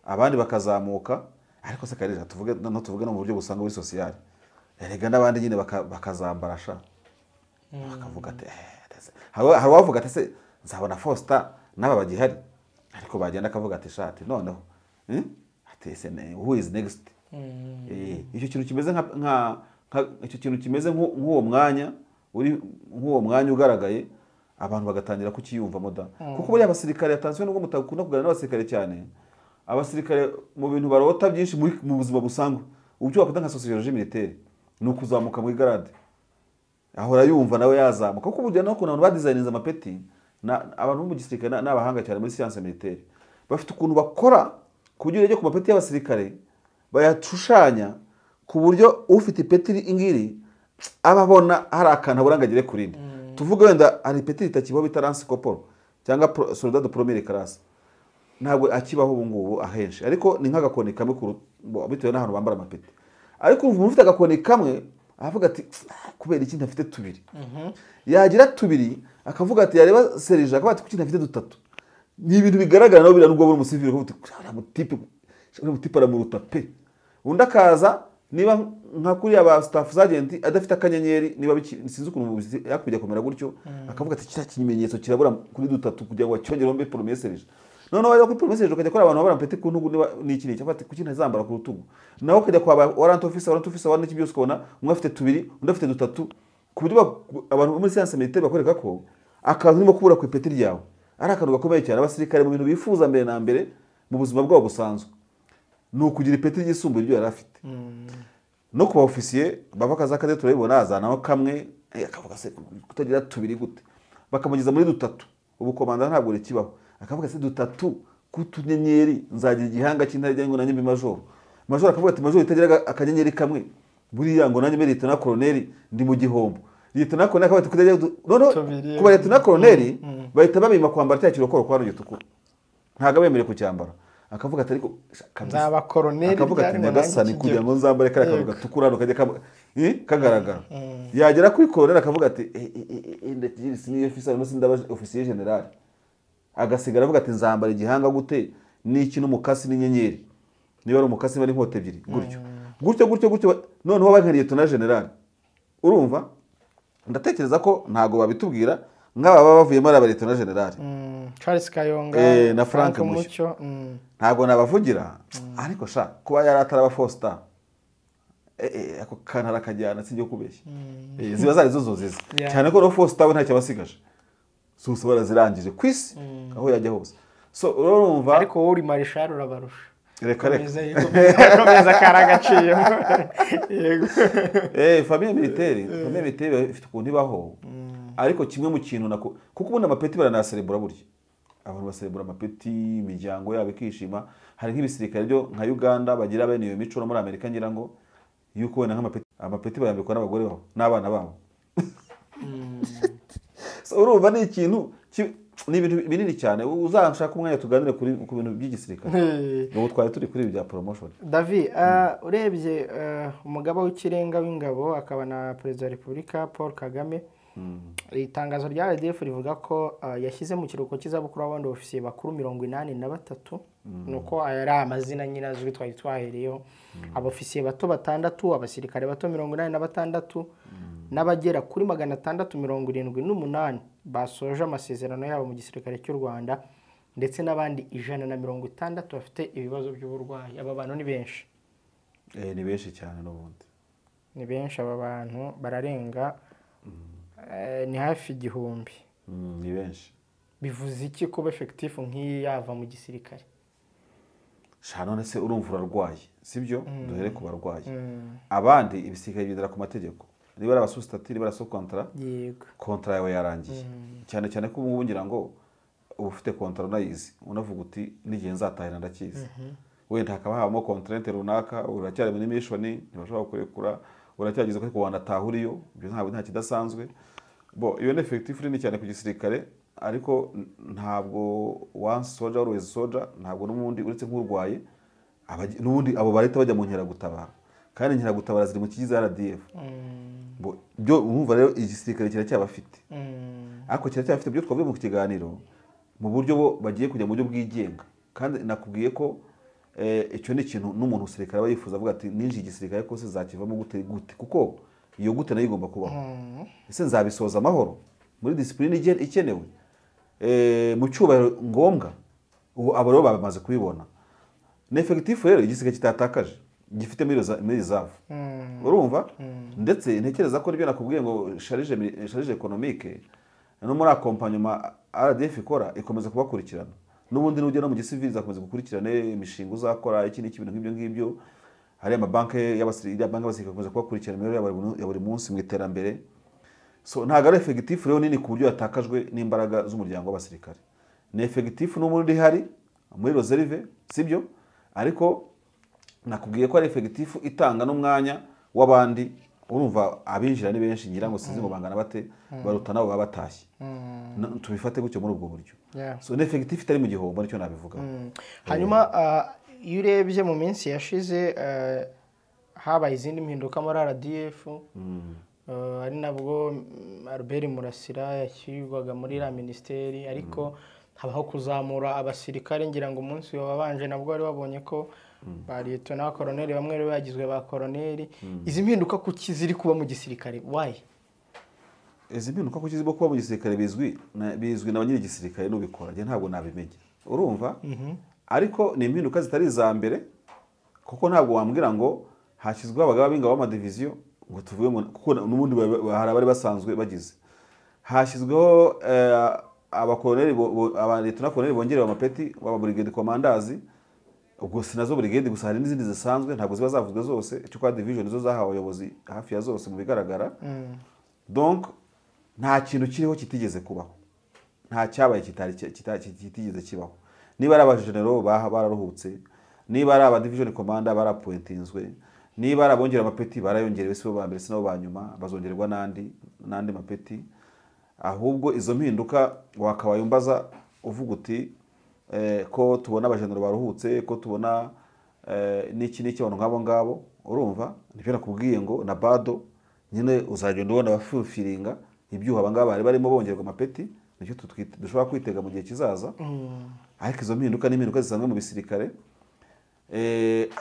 abandi bakazamuka. Ariko se karija tuvuge no tuvuge no mu buryo busanga muri social, erega n'abandi nyine bakazambara sha, bakavuga ati hari wavuga ati se nzabona Foster n'aba bagihari, ariko bagenda akavuga ati shati noneho ati se who is next. Icyo kintu kimeze nka icyo kintu kimeze nk'uwo mwanya uri nk'uwo mwanya ugaragaye, abantu bagatangira kukiyumvamo da. Kuko buriya abasirikare atanzwe nubwo mutakunda kuganira n'abasirikare cyane, abasirikare mu bintu barota byinshi mu buzima busanzwe, ubyo bakunda nka sociologie militaire ni ukuzamuka muri garade, ahora yumva nawe yazamuka. Kuko burya no kuntu abantu badesigninze amapeti, abantu mu gisirikare n'abahanga cyane muri science militaire bafite ukuntu bakora ku buryo urebye ku mapeti y'abasirikare bayashushanya ku buryo ufite ipeti ingiri aba abona hari akantu abura ngo agere ku rindi. Tuvuge wenda hari ipeti ritakibaho bita lance corporal cyangwa soldat de première classe. Ntabwo akibaho ubu ngubu ahenshi, ariko ni nk'agakoni kamwe bitewe n'ahantu bambara amapeti. Ariko umuntu ufite agakoni kamwe avuga ati kubera iki ntafite tubiri? Yagira tubiri akavuga ati, yareba serije akavuga ati kuki ntafite dutatu? Ni ibintu bigaragara nabo, nubwo buri musivili ukavuga uti uriya mutipe aramuruta pe. Undi akaza niba nka kuriya ba staff sergeant adafite akanyenyeri, niba sinzi ukuntu yakujya komera gutyo, akavuga ati kiriya kimenyetso kirabura kuri dutatu kugira ngo acyongereho mbe premier serije. Noneho wajya kuri premier serije ukajya kuri abantu bambara amapeti ku ntugu, niba ni iki n'iki, ati kuki ntazambara ku rutugu? Nawe ukajya kwa warrant officer, warrant officer n'iki byose, ukabona umwe afite tubiri, undi afite dutatu, ku buryo abantu muri science militaire bakwereka ko akantu urimo kubura ku ipeti ryawe ari akantu gakomeye cyane. Abasirikare mu bintu bifuza mbere na mbere mu buzima bwabo busanzwe ni ukugira ipeti ryisumbuye iryo yari afite. No ku ba ofisiye bava akazi akaze turabibona, azanaho kamwe akavuga se kutagira tubiri gute, bakamugeza muri dutatu. Ubu komanda ntabwo rikibaho, akavuga se dutatu kutunyenyeri nzagira igihanga cy'intare ngo nanjye mbe majoro. Majoro akavuga ati majoro itagira akanyenyeri kamwe buriya ngo nanjye mbe lieutenant colonel ndi mu gihombo. Lieutenant colonel akavuga ati kutagira, noneho kuba lieutenant colonel bahita babima kwambara cya kirokoro kwa gitukura, ntabwo abemerewe kucyambara. Akavuga ati ariko nzaba colonel, akavuga ati nyagasani kugira ngo nzambare kariya kantu gatukura hano kajya kagaragara. Yagera kuri colonel akavuga ati ndagira senior officer no sindaba officier general. Agasigara avuga ati nzambara igihanga gute n'iki n'umukasi n'inyenyeri, niba ari umukasi niba ari inkota ebyiri, gutyo gutyo gutyo gutyo. Noneho bankariye lieutenant general. Urumva ndatekereza ko ntago babitubwira nk'aba baba bavuyemo ari aba lieutenant general Charles Kayonga na Frank Mucyo, ntago nabavugira. Ariko sha kuba yari ataraba four star, ako kantu arakajyana, sinjye kubeshya, ziba zari zo nzozi cyane ko no four star we ntacyo abasigaje, zose barazirangije ku isi aho yajya hose. So urumva ariko wowe uri marshal urabarusha. Reka reka, komeza karagaciyemo. Yego. Famille militaire ifite ukuntu ibaho. Ariko kimwe mu kintu nako, kuko ubundi amapeti baranaserebura, burya abantu baserebura amapeti, imiryango yabo ikishima. Hari nk'ibisirikare byo nka Uganda bagira bene iyo mico, no muri Amerika ngira ngo yuko wenda nk'amapeti, amapeti bayambikwa n'abagore babo n'abana babo. So urumva ni ikintu ni ibintu binini cyane. Uzanshaka umwanya tuganire kuri ku bintu by'igisirikare. Ubu twari turi kuri ibi bya promotion. David, urebye umugaba w'ikirenga w'ingabo akaba na perezida wa Repubulika Paul Kagame, itangazo rya RDF rivuga ko yashyize mu kiruhuko cy'izabukuru abandi ofisiye bakuru 83, nuko aya ari amazina nyine azwi twari twahereyeho, abofisiye bato batandatu, abasirikare bato 86, n'abagera kuri 678 basoje amasezerano yabo mu gisirikare cy'u Rwanda, ndetse n'abandi 160 bafite ibibazo by'uburwayi. Aba bantu ni benshi. Ni benshi cyane n'ubundi. Ni benshi, aba bantu bararenga, ni hafi 1000. Ni benshi. Bivuze iki kuba effectif nk'iyi yava mu gisirikare? Sha none se urumva urarwaye, sibyo? Duhere ku barwayi. Abandi ibisirikare bidara ku mategeko. Niba ari abasustatiri baraso contrat, yego, contrat yawe yarangiye. Cyane cyane ko ubu ngira ngo uba ufite contrat unayizi, unavuga uti n'igihe nzatahira ndakizi. Wenda hakaba habamo contrainte runaka, uracyari muri mission ntibashobora kurekura, uracyageze ko wanataha uriyo, ibyo ntabwo nta kidasanzwe. Bo iyo ni effectif nini cyane ku gisirikare, ariko ntabwo once soldier always soldier, ntabwo n'ubundi uretse nk'urwaye n'ubundi abo barahita bajya mu nkeragutabara, kandi inkeragutabara ziri mu kigize RDF. Bo byo urumva rero igisirikare kiracyabafite, ariko kiracyafite ibyo twavuye mu kiganiro mu buryo bo bagiye kujya mu buryo bwigenga. Kandi nakubwiye ko icyo ni ikintu n'umuntu usirikare aba yifuza, avuga ati ninjiye igisirikare kose zakivamo gute gute, kuko iyo gute nayo igomba kubaho. Ese nzabisoza amahoro muri discipline ikenewe, mu cyubahiro ngombwa? Ubu abo rero bamaze kubibona. Ni effectif rero igisirikare kitatakaje, gifite muri reserve. Urumva ndetse ntekereza ko nibyo nakubwiye ngo charge économique no muri accompagnement RDF ikora ikomeza kubakurikirana. N'ubundi n'ujya no mu gisivili izakomeza gukurikirana imishinga uzakora, iki n'iki, ibintu nk'ibyo ngibyo. Hari amabanki y'abasirikare, banki y'abasirikare ikomeza kubakurikirana imibereho ya buri munsi mu iterambere. So ntabwo ari effectif rero nini ku buryo yatakajwe n'imbaraga z'umuryango w'abasirikare. Ni effectif n'ubundi ihari muri reserve, sibyo? Ariko nakubwiye ko ari effectif itanga n'umwanya w'abandi Urumva abinjira ni benshi, ngira ngo sinzi ngo bangana bate, baruta nabo baba batashye. Tubifate gutyo muri ubwo buryo. So ni effectif itari mu gihombo, nicyo nabivuga. Hanyuma iyo urebye mu minsi yashize habaye izindi mpinduka muri RDF, ari nabwo Albert Murasira yashyirwaga muri la ministeri, ariko habaho kuzamura abasirikare. Ngira ngo umunsi wabanje nabwo wari wabonye ko ba lieutenant colonel bamwe bari bagizwe ba colonel. Izi mpinduka kuki ziri kuba mu gisirikare? Why? Izi mpinduka kuki ziri kuba mu gisirikare bizwi na ba nyiri gisirikare n'ubikora, njye ntabwo nabimenye, urumva. Ariko ni impinduka zitari iza mbere, kuko ntabwo wambwira ngo hashyizweho abagaba b'ingabo b'amadiviziyo ngo tuvuge ngo, kuko n'ubundi hari abari basanzwe bagize. Hashyizweho abakoloneli, aba lieutenant colonel bongerewe amapeti, baba brigade commanders. Ubwo si nazo brigade gusa, hari n'izindi zisanzwe ntabwo ziba zavuzwe zose, icyo kwa division zo zahawe abayobozi hafi ya zose mu bigaragara. Donc nta kintu kiriho kitigeze kubaho, nta cyabaye kitigeze kibaho. Niba ari abajenero bararuhutse, niba ari aba division commander barapointinzwe, niba ari abongera amapeti barayongerewe, si bo ba mbere si nabo ba nyuma, bazongererwa n'andi mapeti. Ahubwo izo mpinduka wakabaye umbaza uvuga uti ko tubona abajenero baruhutse, ko tubona n'iki n'iki, abantu nk'abo ngabo, urumva nibyo nakubwiye ngo na bado nyine uzagenda ubona abafufiringa ibyuho aba ngaba bari barimo bongerwa amapeti, nicyo dushobora kwitega mu gihe kizaza. Ariko izo mpinduka ni impinduka zisanzwe mu bisirikare.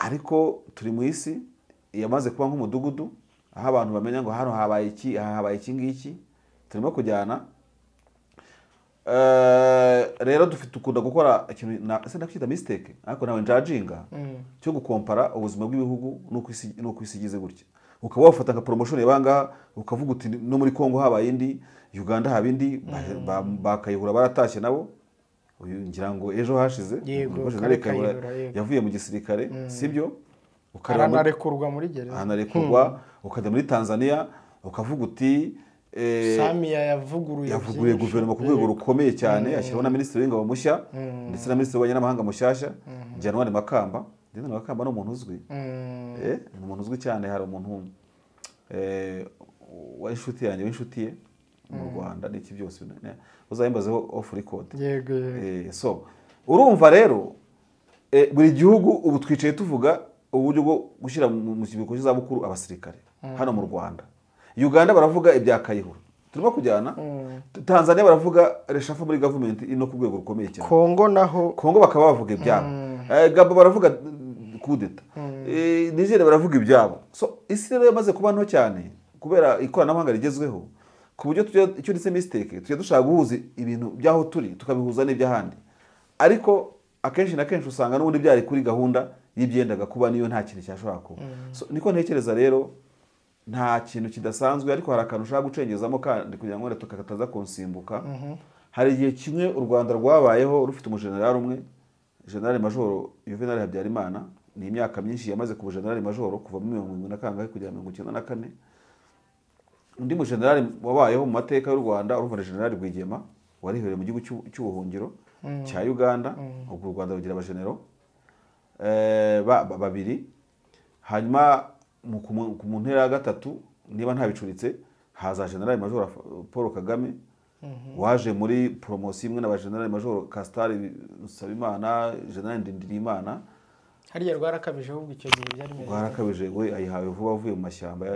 Ariko turi mu isi yamaze kuba nk'umudugudu, aho abantu bamenya ngo hano habaye iki, aha habaye iki ngiki, turimo kujyana. Rero dufite ukunda gukora ikintu se ndakwita mistake, ariko nawe njajinga cyo gukompara ubuzima bw'ibihugu nuko isi igize gutya. Ukaba wafata nka promotion yabanga ukavuga uti no muri Kongo habaye indi, Uganda haba indi, bakayihura baratashye nabo. Ngira ngo ejo hashize yavuye mu gisirikare, sibyo? Aranarekurwa muri gereza, anarekurwa. Ukajya muri Tanzania ukavuga uti Samia yavuguruye guverinoma ku rwego rukomeye cyane, ashyiraho na minisitiri w'ingabo mushya ndetse na minisitiri w'ububanyi n'amahanga mushyashya, January Makamba. January Makamba ni umuntu uzwi, ni umuntu uzwi cyane. Hari umuntu w'inshuti yanjye w'inshuti ye mu Rwanda n'iki byose uzayimbazeho off record. Yego. So urumva rero buri gihugu ubu twicaye tuvuga uburyo bwo gushyira mu kiruhuko cy'izabukuru abasirikare hano mu Rwanda. Uganda baravuga ibya Kayihura, turimo kujyana. Tanzania baravuga reshafa muri government ino ku rwego rukomeye cyane. Kongo naho, Kongo bakaba bavuga ibyabo. Gabo baravuga coup d'etat. Niger baravuga ibyabo. So isi rero yamaze kuba nto cyane kubera ikoranabuhanga rigezweho, ku buryo icyo ndetse mistake tujya dushaka guhuza ibintu byaho turi tukabihuza n'iby'ahandi. Ariko akenshi na kenshi usanga n'ubundi byari kuri gahunda y'ibyendaga kuba, niyo nta kintu cyashobora kuba. So niko ntekereza rero nta kintu kidasanzwe, ariko hari akantu ushaka gucengezamo kandi kugira ngo tukakataza konsimbuka. Hari igihe kimwe u Rwanda rwabayeho rufite umujenerali umwe, General Major Juvenal Habyarimana. Ni imyaka myinshi yamaze ku General Major, kuva mu 1974 kugera 1994. Undi mujenerali wabayeho mu mateka y'u Rwanda urumva ni General Rwigema, warihereye mu gihugu cy'ubuhungiro cya Uganda. Ubwo u Rwanda rugira abajenero babiri. Hanyuma mu ntera ya gatatu niba ntabicuritse haza General Major Paul Kagame, waje muri promotion imwe na General Major Castar Nsabimana, General Ndindirimana. Hariya rwarakabije ahubwo icyo gihe byari bimeze rwarakabije, we ayihawe vuba avuye mu mashyamba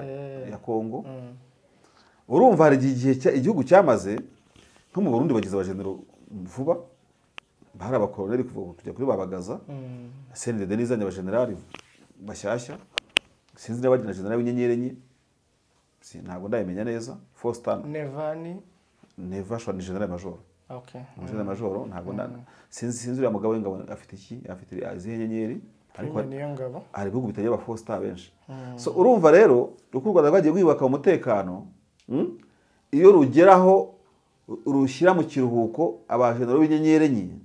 ya Kongo. Urumva hari igihe igihugu cyamaze nko mu Burundi bagize abajenero vuba, hari abakoloneli kuva kujya kuri Babagaza, CNDD nizanye abajenerali bashyashya, sinzi niba bagira generali w'inyenyeri enye, ntabwo ndabimenya neza. Faustin Neva shwa ni general major. Okay. General major ntabwo sinzi uriya mugabo w'ingabo afite iki, afite izihe nyenyeri, ariko hari ibihugu bitagira aba Faustin benshi. So urumva rero uko u Rwanda rwagiye rwiyubaka umutekano, iyo rugeraho rushyira mu kiruhuko abajenero b'inyenyeri enye,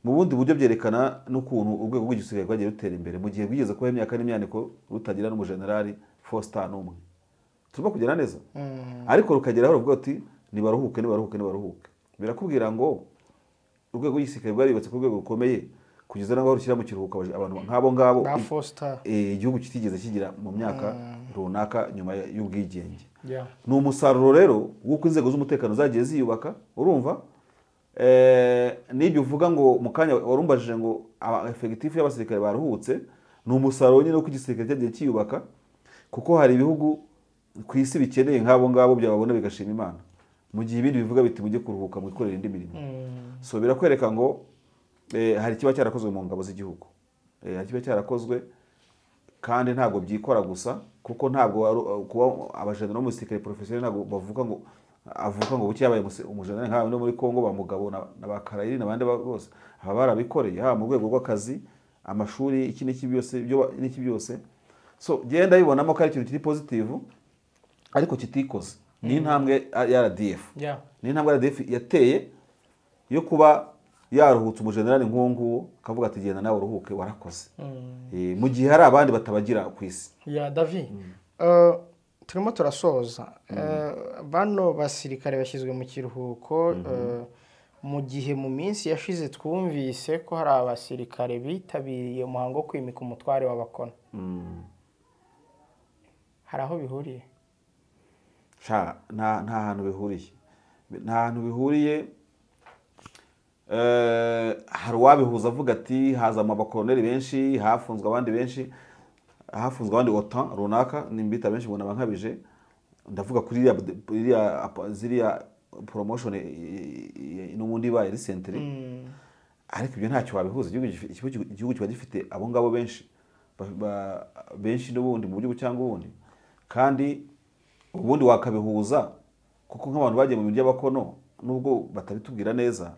mu bundi buryo byerekana n'ukuntu urwego rw'igisirikare rwagiye rutera imbere mu gihe rwigeze kuba imyaka n'imyaniko rutagira n'umujenerali Faustin n'umwe. Turimo kugera neza, ariko rukageraho ruvuga ati nibaruhuke nibaruhuke nibaruhuke. Birakubwira ngo urwego rw'igisirikare rwariyubatse ku rwego rukomeye kugeza n'aho rushyira mu kiruhuko abantu nk'abo ngabo igihugu kitigeze kigira mu myaka runaka nyuma y'ubwigenge. Ni umusaruro rero w'uko inzego z'umutekano zagiye ziyubaka. Urumva n'ibyo uvuga ngo mu kanya warumbajije ngo effectif y'abasirikare baruhutse, ni umusaruro nyine w'uko igisirikare cyagiye cyiyubaka, kuko hari ibihugu ku isi bikeneye nk'abo ngabo byababona bigashima Imana, mu gihe ibindi bivuga biti mujye kuruhuka mwikorere indi mirimo. So birakwereka ngo hari kiba cyarakozwe mu ngabo z'igihugu, hari kiba cyarakozwe kandi ntabwo byikora gusa, kuko ntabwo kuba abajenerali bo mu gisirikare professionnel ntabwo bavuga ngo avuka ngo buke yabaye umujenerali nk'abo no muri Kongo ba Mugabo na ba Karayiri n'abandi bose aba barabikoreye, haba mu rwego rw'akazi, amashuri, iki n'iki byose, ibyo n'iki byose. So genda bibonamo ko ari ikintu kiri positive ariko kitikoze. Ni intambwe ya RDF, ni intambwe RDF yateye yo kuba yaruhutse umujenerali nk'uwo nguwo, akavuga ati genda nawe uruhuke warakoze, mu gihe hari abandi batabagira ku isi. Ya David, turimo turasoza. Bano basirikare bashyizwe mu kiruhuko mu gihe mu minsi yashize twumvise ko hari abasirikare bitabiriye umuhango wo kwimika umutware w'abakono. Hari aho bihuriye? Nta hantu bihuriye, nta hantu bihuriye. Hari uwabihuza avuga ati haza abakoloneli benshi, hafunzwe abandi benshi, hafunzwe abandi OTAN runaka, nimbita benshi mbona bankabije, ndavuga kuri ziriya promotion n'ubundi ibaye recently. Ariko ibyo ntacyo wabihuza. Igihugu kiba gifite abo ngabo benshi benshi n'ubundi mu buryo cyangwa ubundi, kandi ubundi wakabihuza kuko nk'abantu bagiye mu bintu by'abakono nubwo batabitubwira neza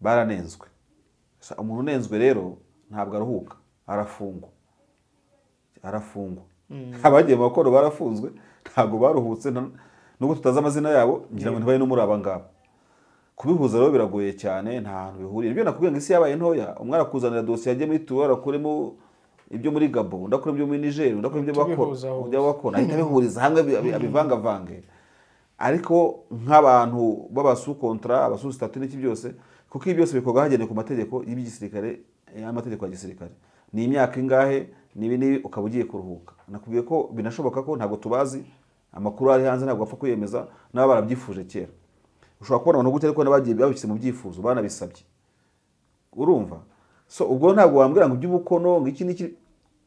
baranenzwe. Umuntu unenzwe rero ntabwo aruhuka, arafungwa, arafungwa. Abagiye mu bakono barafunzwe, ntabwo baruhutse, nubwo tutazi amazina yabo, ngira ngo ntibari no muri aba ngaba. Kubihuza rero biragoye cyane, nta hantu bihuriye. Ibyo nakubwiye ngo isi yabaye ntoya, umwe arakuzanira dosiye yagiye muri Tuwara, akuremo ibyo muri Gabon, undi akuremo ibyo muri Niger, undi akuremo ibyo bakora, ahita abihuriza hamwe abivangavange. Ariko nk'abantu b'abasu kontra, abasu statut n'iki byose, kuko ibi byose bikorwa hagendewe ku mategeko y'igisirikare, amategeko ya gisirikare. Ni imyaka ingahe, nibi nibi ukaba ugiye kuruhuka. Nakubwiye ko binashoboka ko ntabwo tubazi amakuru ari hanze, ntabwo apfa kwiyemeza, nabo barabyifuje kera. Ushobora kubona abantu gute ariko nabagiye babishyize mu byifuzo, banabisabye. Urumva? So ubwo ntabwo wambwira ngo iby'ubukono ngo iki n'iki,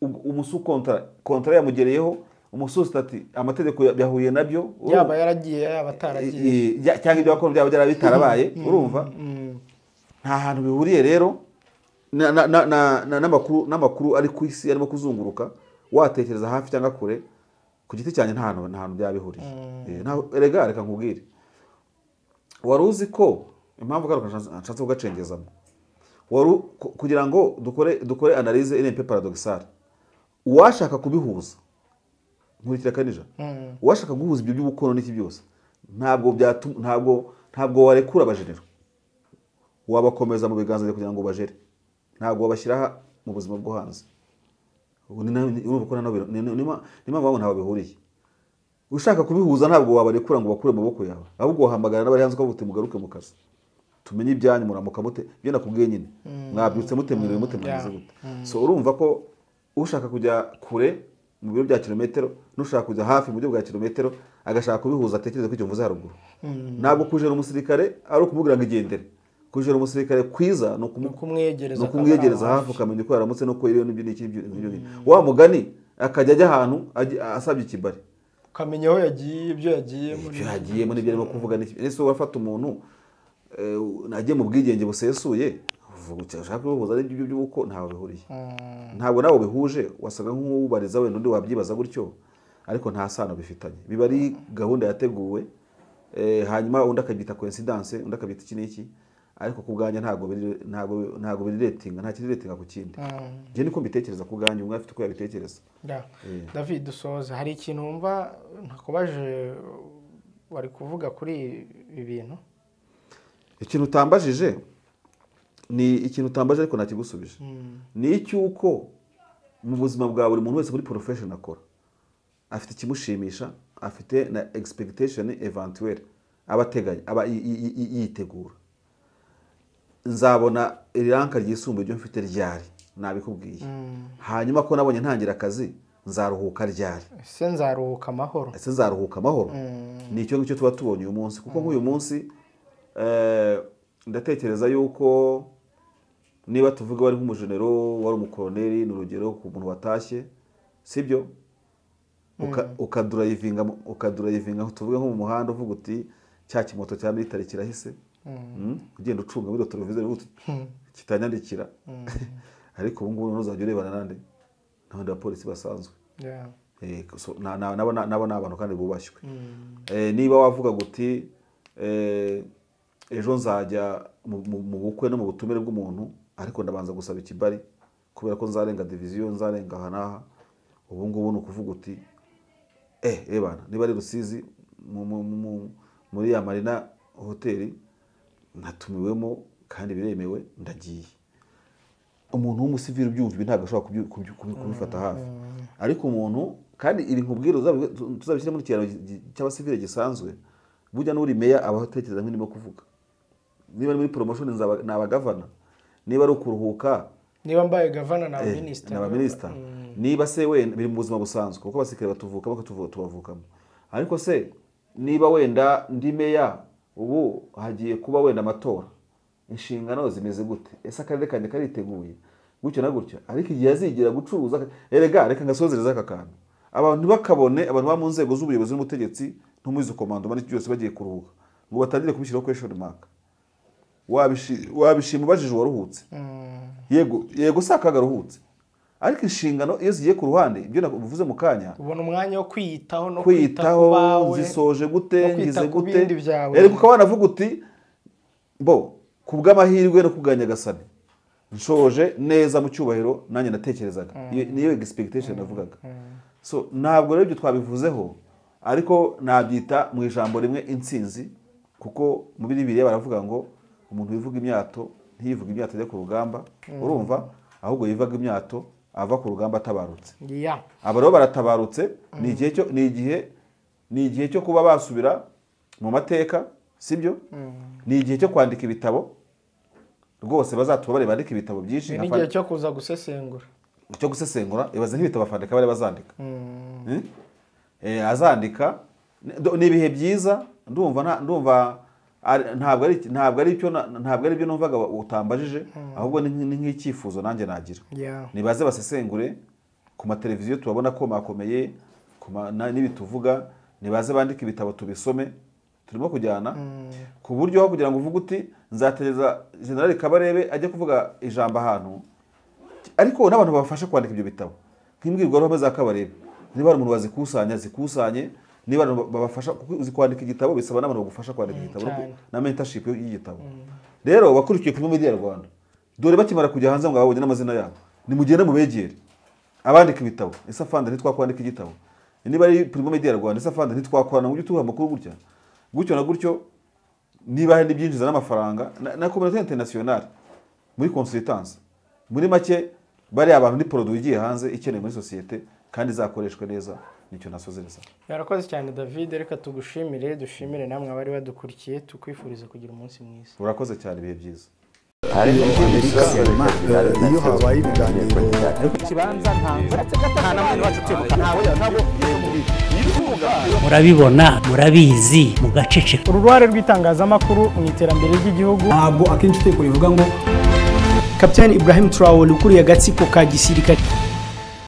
umusu kontra yamugereyeho, umusu stati amategeko yahuye nabyo, yaba yaragiye yaba ataragiye, cyangwa ibyo bakono byaba byarabitarabaye. Urumva? Nta hantu bihuriye rero n'amakuru ari ku isi arimo kuzunguruka, watekereza hafi cyangwa kure, ku giti cyanjye nta hantu byabihuriye. Erega reka nkubwire, wari uzi ko impamvu garuka nshatse kugacengezamo, wari kugira ngo dukore analyse iri un peu paradoxale. Uwashaka kubihuza, nkurikira kanija, uwashaka guhuza ibyo by'ubukono n'iki byose, ntabwo warekura abajenero, wabakomeza mu biganza kugira ngo bajere, ntabwo wabashyira mu buzima bwo hanze. Urumva ko ni mpamvu ntaho bihuriye. Ushaka kubihuza ntabwo wabarekura ngo bakure mu maboko yawe, ahubwo wahamagara n'abari hanze ukavuga uti mugaruke mu kazi, tumenye ibyanyu, muramuka mute, ibyo nakubwiye nyine, mwabyutse mute, mwiriwe mute, mwagize gute. So urumva ko ushaka kujya kure mu biro bya kilometero n'ushaka kujya hafi mu buryo bwa kilometero agashaka kubihuza, atekereza ko icyo mvuze haruguru. Ntabwo kujera umusirikare ari ukumubwira ngo igendere. Kujera umusirikare kwiza ni ukumwegereza hafi, ukamenya uko yaramutse n'uko yiriwe n'ibyo n'iki n'ibyo. Wa mugani akajya ajya ahantu asabye ikibari, ukamenya aho yagiye, ibyo yagiyemo, n'ibyo arimo kuvuga n'iki. Ese urafata umuntu agiye mu bwigenge busesuye, ushaka kubihuza n'ibyo by'uko ntaho bihuriye. Ntabwo nawe bihuje, wasaga nk'ubariza wenda undi wabyibaza gutyo, ariko nta sano bifitanye. Biba ari gahunda yateguwe, hanyuma undi akabyita coincidence, undi akabyita iki n'iki, ariko ku bwanjye ntabwo biriretinga, nta kiriretinga ku kindi. Njye niko mbitekereza ku bwanjye, umwe afite uko yabitekereza. David, dusoza, hari ikintu wumva ntakubaje wari kuvuga kuri ibi bintu? Ikintu utambajije ni ikintu utambaje ariko nakigusubije. Ni icyuko mu buzima bwa buri muntu wese muri profession akora, afite ikimushimisha, afite na expectation eventuelle abateganya, aba yitegura. Nzabona iranka ryisumbuye ibyo mfite ryari, nabikubwiye. Hanyuma ko nabonye ntangira akazi, Nzaruhuka ryari? Ese nzaruhuka amahoro? Ese nzaruhuka amahoro? Ni icyo ngicyo tuba tubonye uyu munsi, kuko nk'uyu munsi ndatekereza yuko niba tuvuga wari nk'umujenero, wari umukoroneri, ni urugero ku muntu watashye, sibyo? Ukadurayivinga tuvuge nko mu muhanda uvuga uti cya kimoto cya military kirahise, ugenda ucunga muri televiziyo uvuga uti kitanyandikira. Ariko ubu ngubu ntuzajya urebana nande n'abandi bapolisi basanzwe. Nabo ni abantu kandi bubashywe. Niba wavuga guti ejo nzajya mu bukwe no mu butumire bw'umuntu, ariko ndabanza gusaba ikibari kubera ko nzarenga division, nzarenga aha n'aha, ubu ngubu ni ukuvuga uti bana niba ari Rusizi muri ya Marina hoteli natumiwemo kandi biremewe ndagiye. Umuntu w'umusivili ubyumva ibi ntabwo ashobora kubifata hafi, ariko umuntu kandi ibi nkubwira tuzabishyira muri kiraro cy'abasivili gisanzwe, burya n'uri meya aba atekereza nk'irimo kuvuga. Niba ari muri promotion ni abagavana, niba ari ukuruhuka, niba mbaye gavana na minister, na minister, niba se wenda biri mu buzima busanzwe kuko abasikare batuvuka bakatuvukamo, ariko se niba wenda ndi meya ubu hagiye kuba wenda amatora, inshingano zimeze gute? Ese akarere kanjye kariteguye gutyo na gutyo? Ariko igihe azigira gucuruza, erega reka ngasozereza aka kantu, abantu bakabone abantu ba mu nzego z'ubuyobozi n'ubutegetsi no muri izo komando bari byose bagiye kuruhuka ngo batangire kubishyiraho question mark. Wabishima ubajije uwaruhutse, yego yego sakaga ruhutse, ariko inshingano iyo zigiye ku ruhande, ibyo navuze mu kanya, ubona umwanya wo kwiyitaho no kwitaho, zisoje gute, ngize gute, erega ukaba wanavuga uti bo kubw'amahirwe no kubwa Nyagasani nshoje neza mu cyubahiro nanjye natekerezaga, niyo expectation navugaga. So ntabwo rero ibyo twabivuzeho, ariko nabyita mu ijambo rimwe intsinzi, kuko mu Bibiliya baravuga ngo umuntu wivuga imyato ntiyivuga imyato ajya ku rugamba, urumva, ahubwo yivaga imyato ava ku rugamba atabarutse. Aba rero baratabarutse, ni igihe cyo kuba basubira mu mateka, sibyo? Ni igihe cyo kwandika ibitabo rwose, bazatubare bandika ibitabo byinshi, ni igihe cyo kuza gusesengura, cyo gusesengura ibaze nk'ibitabo afandika bari bazandika. Azandika ni ibihe byiza, ndumva ntabwo ari ibyo numvaga utambajije, ahubwo ni nk'icyifuzo nanjye nagira. Nibaze basesengure ku mateleviziyo tubabona ko makomeye n'ibituvuga, nibaze bandika ibitabo tubisome, turimo kujyana ku buryo aho kugira ngo uvuge uti nzatereza General Kabarebe ajye kuvuga ijambo ahantu, ariko n'abantu babafasha kwandika ibyo bitabo nk'imbwirwaruhame za Kabarebe, niba hari umuntu wazikusanya zikusanye, niba babafasha uzi kwandika igitabo bisaba n'abantu bagufasha kwandika igitabo na mentorship y'igitabo. Rero bakurikiye kuri media Rwanda, dore bakimara kujya hanze ngo babonye n'amazina yabo, nimugende mubegere abandika ibitabo. Ese afande ntitwakwandika igitabo? Niba ari Primo Media Rwanda, ese afande ntitwakorana ngo ujye amakuru gutya gutyo na gutyo, niba hari n'ibyinjiza n'amafaranga na communauté internationale muri consultance, muri make bari abantu ni produit igiye hanze ikeneye muri société kandi izakoreshwa neza. Nicyo nasozereza. Yarakoze cyane David, reka tugushimire, dushimire namwe abari badukurikiye, tukwifuriza kugira umunsi mwiza. Urakoze cyane, ibihe byiza. Iyo habaye ibiganiro murabibona, murabizi, mugaceceka. Uruhare rw'itangazamakuru mu iterambere ry'igihugu, ntabwo akenshi itegeko rivuga ngo Captain Ibrahim Traore ukuriye agatsiko ka gisirikare.